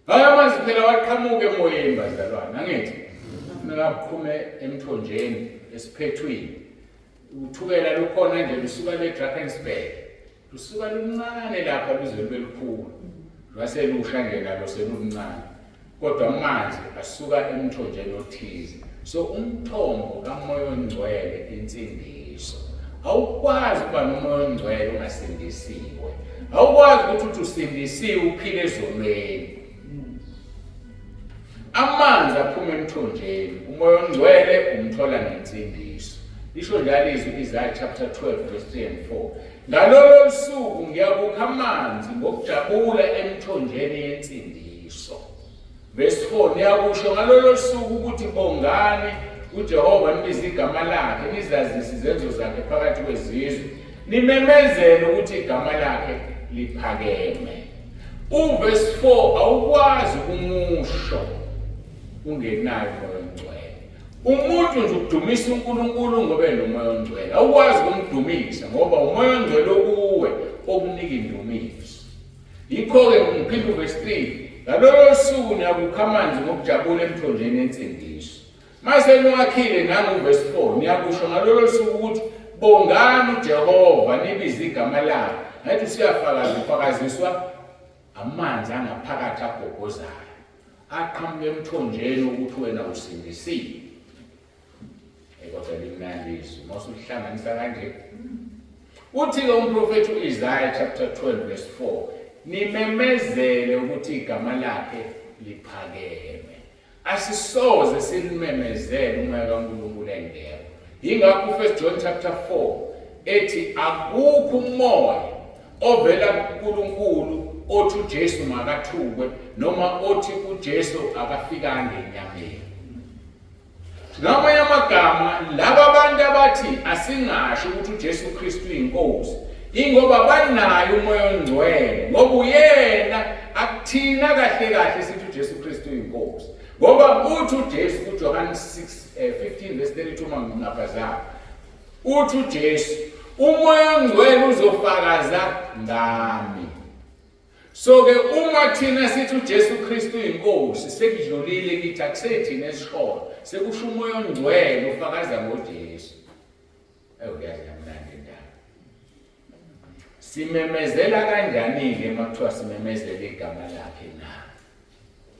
Hayi amanzi phela waqhamuka emoyeni bazalwane, angithi? Funeka aqhume emthonjeni esiphethwini. Uthukela lukhona nje lusuka le Drakensberg. Lusuka luncane lapha luze lube lukhulu. Lwaselusha nje nalo selumncane. Kodwa amanzi asuka emthonjeni othize. So umthombo kaMoya oNgcwele insindiso. Awukwazi ukuba noMoya oNgcwele ungasindisiwe. Awukwazi ukuthi uthi usindisiwe uphile ezonweni. Amanzi aphuma emthonjeni, uMoya oNgcwele umthola ngensindiso. Lisho njalo izwi Isaiah chapter 12 verse 3 and 4. Ngalolo suku ngiyakukha amanzi ngokujabula emthonjeni yensindiso. Verse 4 niyakusho ngalolo suku ukuthi bongani uJehova nibize igama lakhe nizazise izenzo zakhe phakathi kwezizwe nimemezele ukuthi igama lakhe liphakeme. Uverse 4 awukwazi ukumusho ungenayo uMoya oNgcwele. Umuntu nje ukudumisa uNkulunkulu ngoba enomoya ongcwele. Awukwazi ukumdumisa ngoba umoya ongcwele okuwe okunika indumiso. Yikho-ke ngiphinda uverse 3 ngalolo suku niyakukha amanzi ngokujabula emthonjeni ensindiso. Mase niwakhile nangu verse 4 niyakusho ngalolo suku ukuthi bongani uJehova nibize igama lakhe. Ngathi usuyafakaza ufakaziswa amanzi angaphakathi agobhozayo. Aqhamuka emthonjeni ukuthi wena usindisiwe. Kodwa limnandi izwi uma usuhlanganisa kanje. Uthi-ke umprofethi u-Isaya chapter 12 verse 4 nimemezele ukuthi igama lakhe liphakeme. Asisoze silimemezele umoya kaNkulunkulu engekho. Yingakho u-1 John chapter 4 ethi akukho umoya ovela kuNkulunkulu othi uJesu makathukwe noma othi uJesu akafikanga enyameni. Ngamanye amagama laba abantu abathi asingasho ukuthi uJesu Kristu uyinkosi ingoba banayo umoya ongcwele ngoba uyena akuthina kahle kahle sithi uJesu Kristu uyinkosi ngoba uthi uJesu kuJohane 6 15 verse 32 uma ngingaphazami uthi uJesu umoya ongcwele uzofakaza ngami. So ke uma thina sithi uJesu Kristu uyinkosi sekudlulile kithi akusethina esishoyo sekusho umoya ongcwele ufakaza ngoJesu. Ewu yazi yamnandi indaba. Simemezela kanjani-ke uma kuthiwa simemezela igama lakhe na?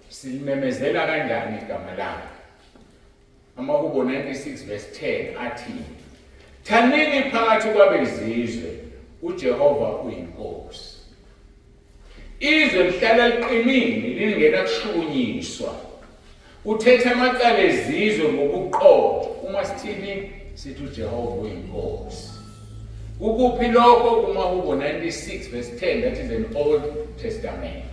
Silimemezela kanjani igama lakhe? Amahubo 96 verse 10 athi, Thanini phakathi kwabezizwe, uJehova uyinkosi. Izwe lihlala liqinile lingenakushukunyiswa. Uthetha amacala ezizwe ngobuqotho. Uma sithini sithi uJehova uyinkosi. Kukuphi lokho? KumaHubo 96 verse 10, that is an Old Testament.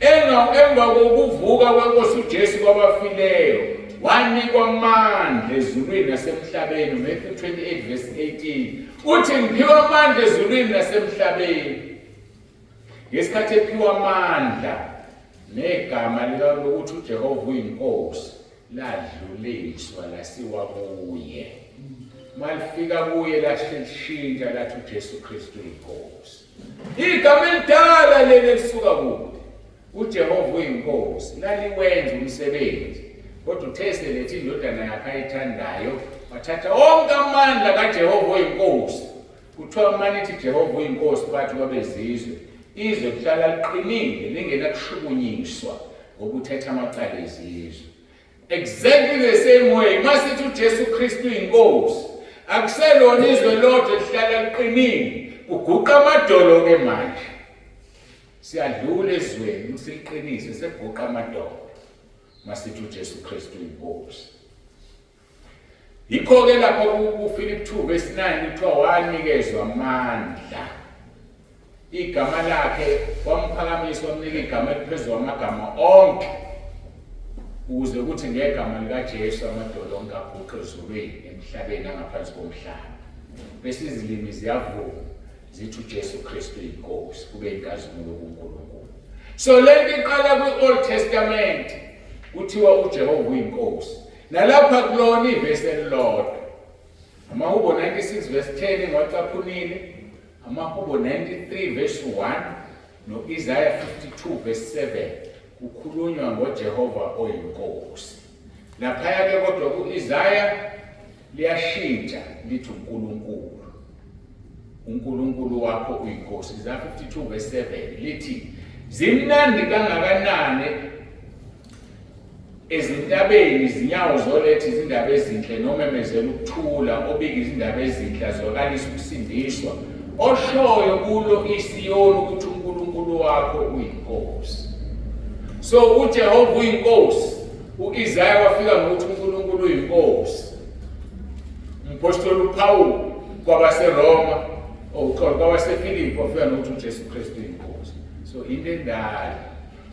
Emva kokuvuka kweNkosi uJesu kwabafileyo, wanikwa amandla ezulwini nasemhlabeni. Matthew 28 verse 18 uthi ngiphiwa amandla ezulwini nasemhlabeni. Ngesikhathi ephiwa amandla negama lokuthi uJehova uyiNkosi ladluliswa lasiwa kuye. Malifika kuye lashintsha lathi uJesu Kristu uyiNkosi. Igama elidala leli elisuka kude. UJehova uyiNkosi, laliwenza umsebenzi. Kodwa uthe selethe indodana yakhe ayithandayo, wathatha onke amandla kaJehova oyiNkosi. Kuthiwa manithi Jehova uyiNkosi bathi kwabezizwe, izwe kuhlala liqinile lingenakushukunyiswa ngoba uthetha amacala ezizwe. Exactly the same way masithi uJesu Kristu inkosi, akuselona izwe lodwa elihlala liqinile, kuguqa amadolo ke manje. Siyadlula ezweni siliqinise seguqa amadolo masithi uJesu Kristu inkosi. Yikho ke lapha kuFilip 2 verse 9 kuthiwa wanikezwa amandla. Igama lakhe wamphakamisa wamnika igama eliphezulu kwamagama onke ukuze kuthi ngegama likaJesu amadolo onke aguqe ezulwini emhlabeni angaphansi komhlaba. Bese izilimi ziyavuma zithi uJesu Kristu inkosi kube inkazimulo kuNkulunkulu. So lento iqala kwi-Old Testament kuthiwa uJehova uyinkosi. Nalapha kulona ivesi elilodwa AmaHubo 96 verse 10 engiwacaphunile, AmaHubo 93 verse 1 no-Isaya 52 verse 7 kukhulunywa ngoJehova oyiNkosi. Laphaya-ke kodwa ku-Isaya liyashintsha lithi uNkulunkulu. UNkulunkulu wakho uyiNkosi. Isaya 52 verse 7 lithi zimnandi kangakanani Ezintabeni izinyawo zoletha izindaba ezinhle nomemezela ukuthula, obika izindaba ezinhle azwakalisa ukusindiswa, oshoyo kulo iSiyoni ukuthi uNkulunkulu wakho uyinkosi. So uJehova uyinkosi. U-Isaya wafika ngokuthi uNkulunkulu uyinkosi. Umpostoli uPawulu kwabaseRoma, uxolo kwabaseFilipi wafika nokuthi uJesu Kristu uyinkosi. So into endala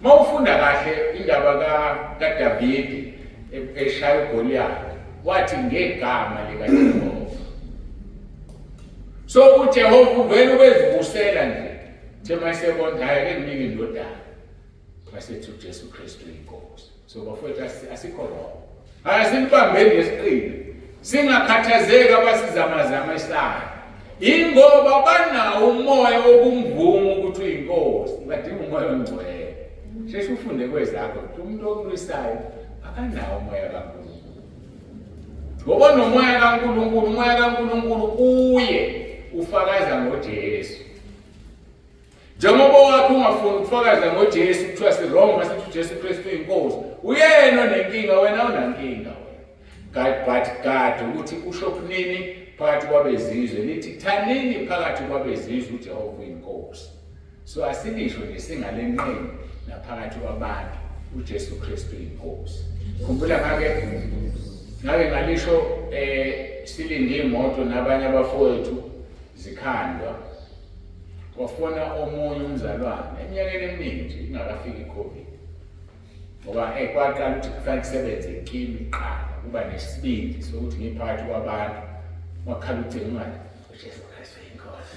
Uma ufunda kahle indaba kaDavide eshaya uGoliyathi, wathi ngegama likaJehova. So uJehova uvele ubezibusela nje. Uthe uma esebona hhayi ake nginike indodana. Wasethi uJesu Kristu inkosi. So bafowethu asikho wrong. Hhayi asilibambeni lesiqini. Singakhathazeki abasizamazama isayo. Ingoba banawo umoya wokumvuma ukuthi uyinkosi, badinga umoya ongcwele. Sheshe ufunde kwezakho ukuthi umuntu okulwisayo akanawo umoya kaNkulunkulu. Ngoba nomoya kaNkulunkulu, umoya kaNkulunkulu kuye ufakaza ngoJesu. Njengoba wakho ungafuni ukufakaza ngoJesu kuthiwa si-wrong masithi uJesu Kristu uyinkosi. Uyena onenkinga wena awunankinga wena. God but God ukuthi usho kunini phakathi kwabezizwe lithi thanini phakathi kwabezizwe uJehova uyinkosi. So asilisho nje singalenqeni naphakathi kwabantu uJesu Kristu uyinkosi. Khumbula ngake ngalisho silinde imoto nabanye abafowethu zikhandwa wafona omunye umzalwane eminyakeni eminingi nje ingakafiki i-COVID ngoba kwaqala ukuthi kufanele kusebenze kimi kuqala kuba nesibindi sokuthi ngiphakathi kwabantu wakhala ucingo ungathi uJesu Kristu uyinkosi.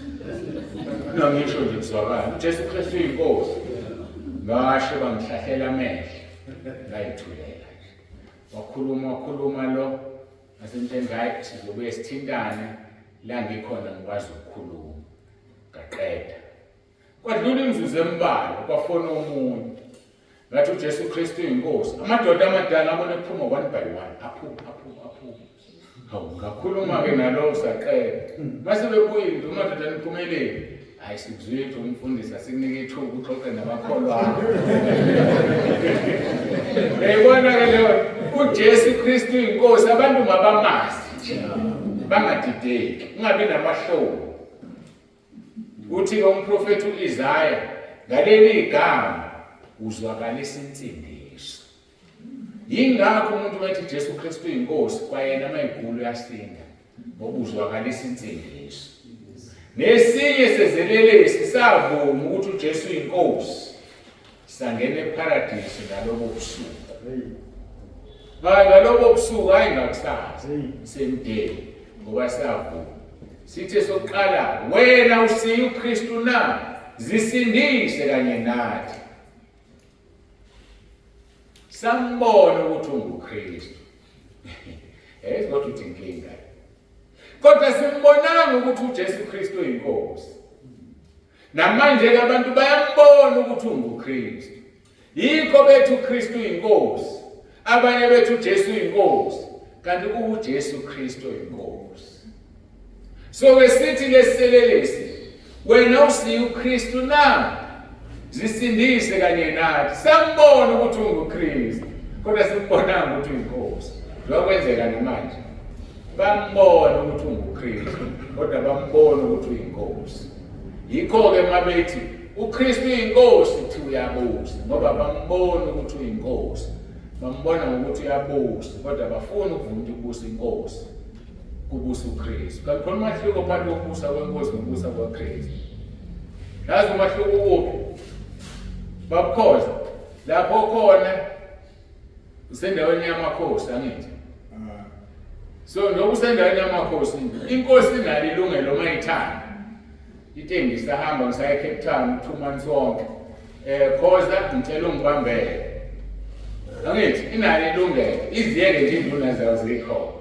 No ngisho nje kuzwakala uJesu Kristu uyinkosi. Ngasho bangihlahlela amehlo ngayithulela nje. Wakhuluma wakhuluma lo ngasemtsheni hayi sizobuye sithintane la ngikhona ngikwazi ukukhuluma. Ngaqeda. Kwadlula imizuzu embalwa kwafona omunye. Ngathi uJesu Kristu uyinkosi. Amadoda amadala abona ephuma one by one. Aphuma aphuma aphuma. Hawu ngakhuluma ke nalowo saqeda. Mase bebuyile amadoda niphumelele. Hayi sikuzwile ukuthi umfundisi asikunike ithuba uxoxe nabakholwayo. Uyayibona ke leyo uJesu Kristu uyinkosi abantu mabamazi nje. Bangadideki, ungabi namahloni. Uthi-ke umprofethi u-Isaya ngaleli gama uzwakalisa insindiso. Yingakho umuntu wethi Jesu Kristu uyinkosi kwayena mayigula uyasinda. Ngoba uzwakalisa insindiso. Nesinye sezelelesi savuma ukuthi uJesu uyinkosi. Sangena eparadisi ngalobo busuku. Hayi ngalobo busuku hayi ngakusasa same day ngoba savuma. Sithe sokuqala wena usiye uKristu na zisindise kanye nathi. Sambona ukuthi unguKristu. Eh kodwa uthi inkinga. Kodwa simbonanga ukuthi uJesu Kristu uyinkosi. Namanje ke abantu bayambona ukuthi unguKristu. Yikho bethi uKristu uyinkosi. Abanye bethi uJesu uyinkosi. Kanti uJesu Kristu uyinkosi. So ke sithi leselelesi wena usiye uKristu na? Zisindise kanye nathi. Sambona ukuthi unguKristu. Kodwa simbonanga ukuthi uyinkosi. Njengoba namanje. Bambona ukuthi unguKristu, kodwa bambona ukuthi uyinkosi. Yikho-ke uma bethi uKristu uyinkosi kuthi uyabusa, ngoba bambona ukuthi uyinkosi. Bambona ngokuthi uyabusa, kodwa bafuna ukuvuma ukuthi kubusa inkosi, kubusa uKristu. Kanti khona umahluko phakathi kokubusa kwenkosi nokubusa kwaKristu. Yazi umahluko ukuphi? Babukhoza lapho khona usendaweni yamakhosi angithi so njengoba usendaweni yamakhosi inkosi inalo ilungelo uma ithanda ithe ngisahamba ngisaya eCape Town 2 months wonke Khoza ngicela ungibambele angithi inalo ilungelo iziyeke nje induna zayo zikhona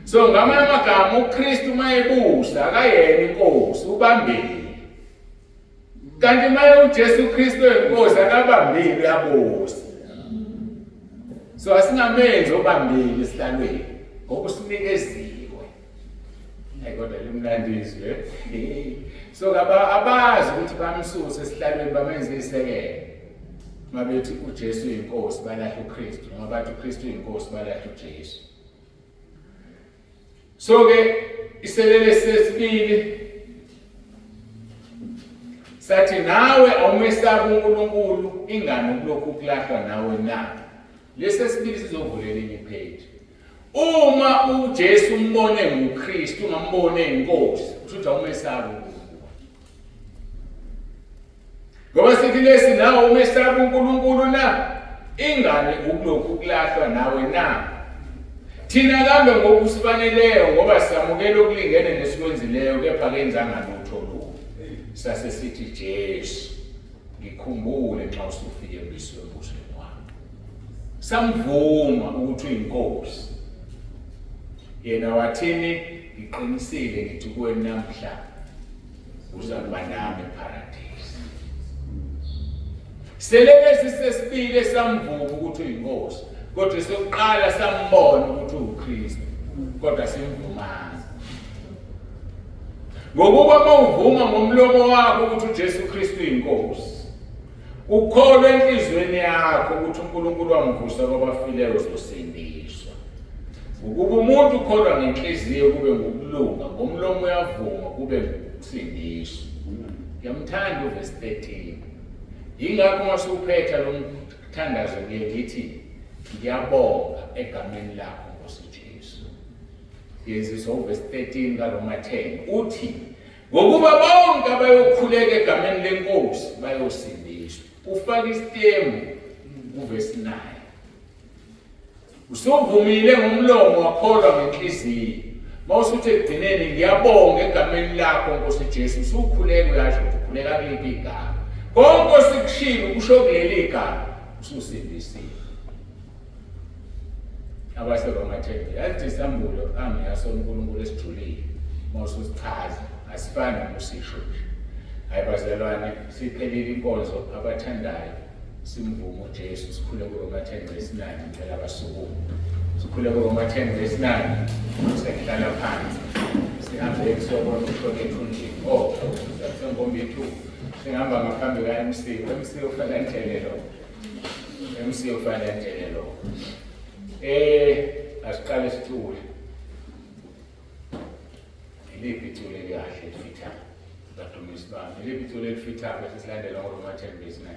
so ngamanye amagama uKristu uma ebusa akayena inkosi ubambile kanti maye uJesu Kristu enkosi akabambile uyabusa so asingamenzi obambile esihlalweni ngoba usinikeziwe hayi kodwa limnandi izwi so abazi ukuthi bamsuse esihlalweni bamenze isekelo mabethi uJesu uyinkosi balahla uKristu noma bathi uKristu uyinkosi balahla uJesu So ke iselele sesibili sathi nawe awumesabi uNkulunkulu ingane kulokhu kulahlwa nawe na. Lesi sesibili sizovulela enye page. Uma uJesu umbone nguKristu ungambone inkosi, kusho ukuthi awumesabi uNkulunkulu. Ngoba sithi lesi nawe umesaba uNkulunkulu na? Ingane ukulokhu kulahlwa nawe na? Thina kambe ngokusifaneleyo ngoba samukela okulingene nesikwenzileyo kepha kenzanga lutho lubi. Sase sithi Jesu ngikhumbule nxa usufike embusweni wami. Samvuma ukuthi uyinkosi. Yena wathini ngiqinisile ngithi kuwe namhla uzakuba nami eParadise. Selelesi sesibili esamvuma ukuthi uyinkosi, kodwa sokuqala sambona ukuthi uwuKristu, kodwa simvumanga. Ngokuba mawuvuma ngomlomo wakho ukuthi uJesu Kristu uyinkosi, ukholwe enhliziyweni yakho ukuthi uNkulunkulu wamvusa kwabafileyo uzosindiswa. Ukuba umuntu ukholwa ngenhliziyo kube ngukulunga, ngomlomo uyavuma kube ngukusindiswa. Ngiyamthanda uvesi 13. Yingakho uma usuphetha lo mthandazo ngiye ngithi ngiyabonga egameni lakho Nkosi Jesu. Yenziswa uvesi 13 kaRoma 10 uthi ngokuba bonke abayokhuleka egameni lenkosi bayosindiswa. Ufaka isitemu kuvesi 9. Usuvumile ngomlomo wakholwa ngenhliziyo. Mawusuthi ekugcineni ngiyabonga egameni lakho Nkosi Jesu, usukhuleka uyasho ukuthi ukhuleka kuliphi igama. Konke osikushilo kusho kuleli igama ususindisiwe. AbaseRoma 10 yazi isambulo angiyaso uNkulunkulu esijulile mawususichaza asifani nokusisho nje. Hayi bazalwane siphelile inkonzo abathandayo Simvume uJesu sikhule kuRoma 10 verse 9 ngicela abasukume. Sikhule kuRoma 10 verse 9 sekuhlala phansi. Sihambe siyobona ushone ethunjini. Oh, sengombi 2. Singihamba ngaphambi ka-MC. MC ufanele ngitshele lo. MC ufanele ngitshele lo. Asiqale sithule. Iliphi iculo elikahle elifithayo? Badumisi bami. Iliphi iculo elifithayo bese silandela ngoRoma 10 verse 9?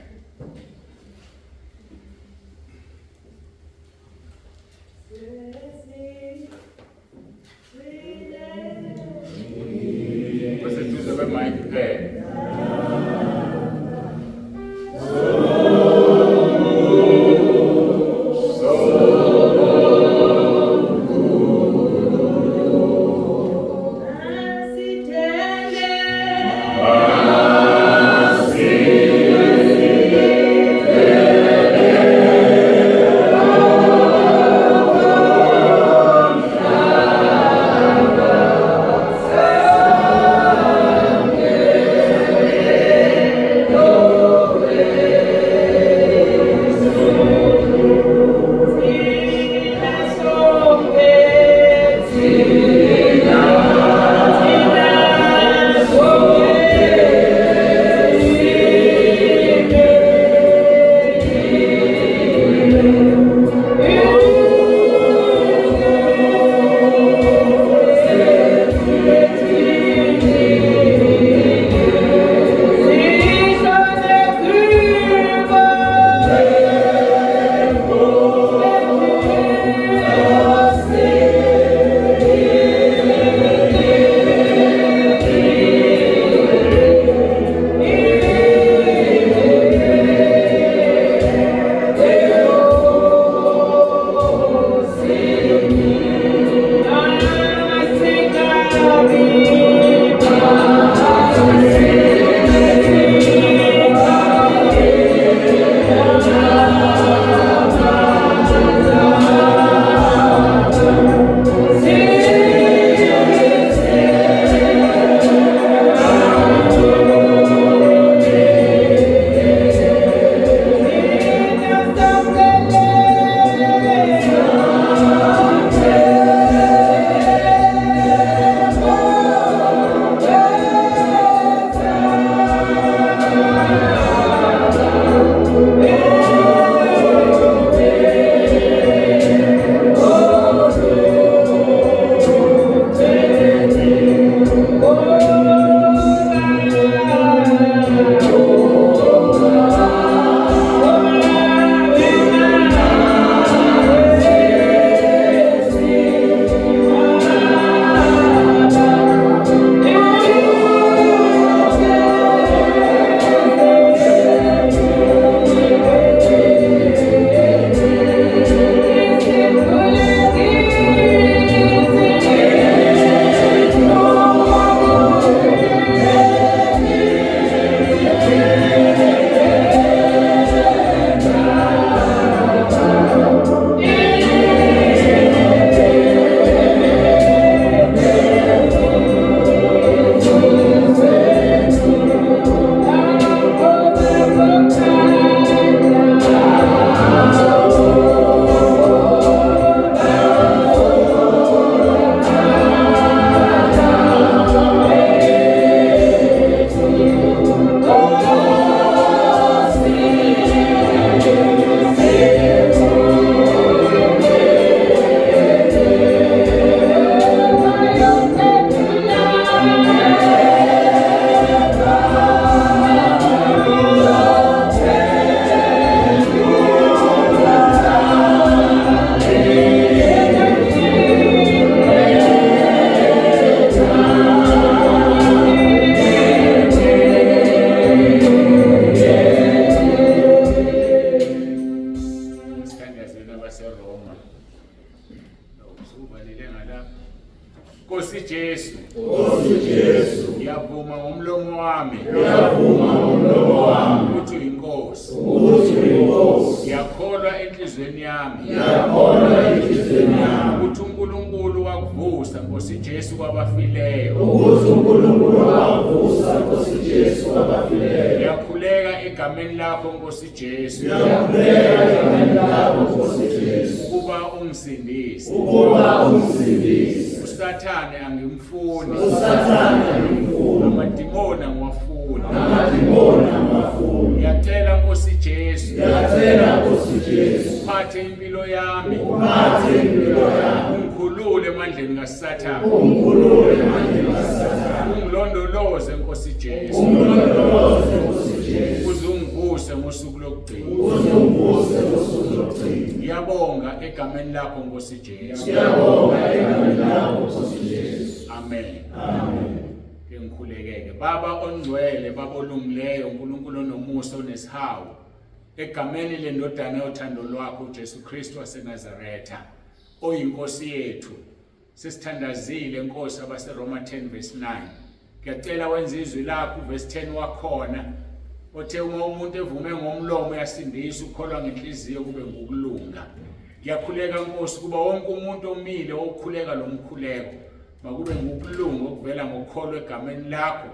kwabaseRoma. Usuvalile ngalapha. Nkosi Jesu. Nkosi Jesu. Ngiyavuma ngomlomo wami. Ngiyavuma ngomlomo wami. Ukuthi uyinkosi. Ukuthi uyinkosi. Ngiyakholwa enhliziyweni yami. Ngiyakholwa enhliziyweni yami. Ukuthi uNkulunkulu wakuvusa Nkosi Jesu kwabafileyo. Ukuthi uNkulunkulu wakuvusa Nkosi Jesu kwabafileyo. Ngiyakhuleka egameni lakho Nkosi Jesu. Ngiyakhuleka egameni lakho Nkosi Jesu. Ukuba ungisindise. Ukuba ungisindise. USathane angimfuni. USathane angimfuni. Amadimoni angiwafuni. Amadimoni angiwafuni. Ngiyacela Nkosi Jesu. Ngiyacela Nkosi Jesu. Uphathe impilo yami. Uphathe impilo yami. Ungikhulule emandleni kaSathane. Ungikhulule emandleni kaSathane. Ungilondoloze Nkosi Jesu. Ungilondoloze Nkosi Jesu. Uze ungivuse ngosuku lokugcina. Uze ungivuse ngosuku lokugcina. Ngiyabonga egameni lakho Nkosi Jesu. Ngiyabonga egameni lakho Nkosi Jesu. Amen. Amen. Ke ngikhulekeke. Baba ongcwele, Baba olungileyo, uNkulunkulu onomusa onesihawu. Egameni lendodana yothando lwakho uJesu Kristu waseNazaretha, oyinkosi yethu. Sesithandazile Nkosi abaseRoma 10 verse 9. Ngiyacela wenze izwi lakho verse 10 wakhona othe uma umuntu evume ngomlomo uyasindiswa ukholwa ngenhliziyo kube ngukulunga. Ngiyakhuleka Nkosi kuba wonke umuntu omile okhuleka lo mkhuleko makube ngukulunga okuvela ngokholo egameni lakho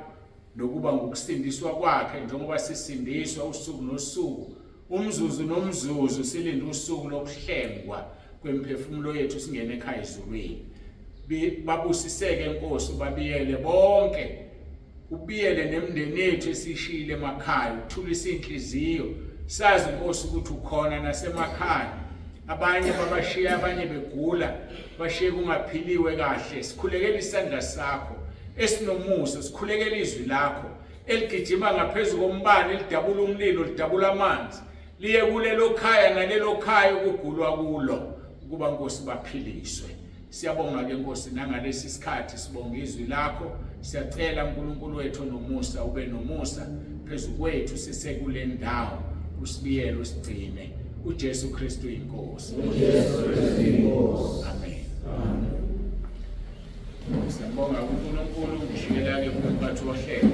nokuba ngukusindiswa kwakhe njengoba sisindiswa usuku nosuku umzuzu nomzuzu silinde usuku lokuhlengwa kwemphefumulo yethu singene ekhaya ezulwini. Babusiseke Nkosi, ubabiyele bonke, ubiyele nemindeni yethu esishiyile emakhaya, uthulise inhliziyo, sazi Nkosi ukuthi ukhona nasemakhaya. Abanye babashiya, abanye begula, bashiye kungaphiliwe kahle. Sikhulekela isandla sakho esinomusa, sikhulekela izwi lakho eligijima ngaphezu kombane, elidabula umlilo, lidabula amanzi, liye kulelo khaya nalelo khaya okugulwa kulo, ukuba Nkosi baphiliswe. Siyabonga ke Nkosi nangalesi sikhathi, sibonga izwi lakho. Siyacela uNkulunkulu wethu onomusa ube nomusa phezu kwethu sisekule ndawo, usibiyele usigcine. uJesu Kristu inkosi. uJesu Kristu inkosi. Amen. Amen. Siyabonga uNkulunkulu, ngishiyela ke kumphathi wohlelo.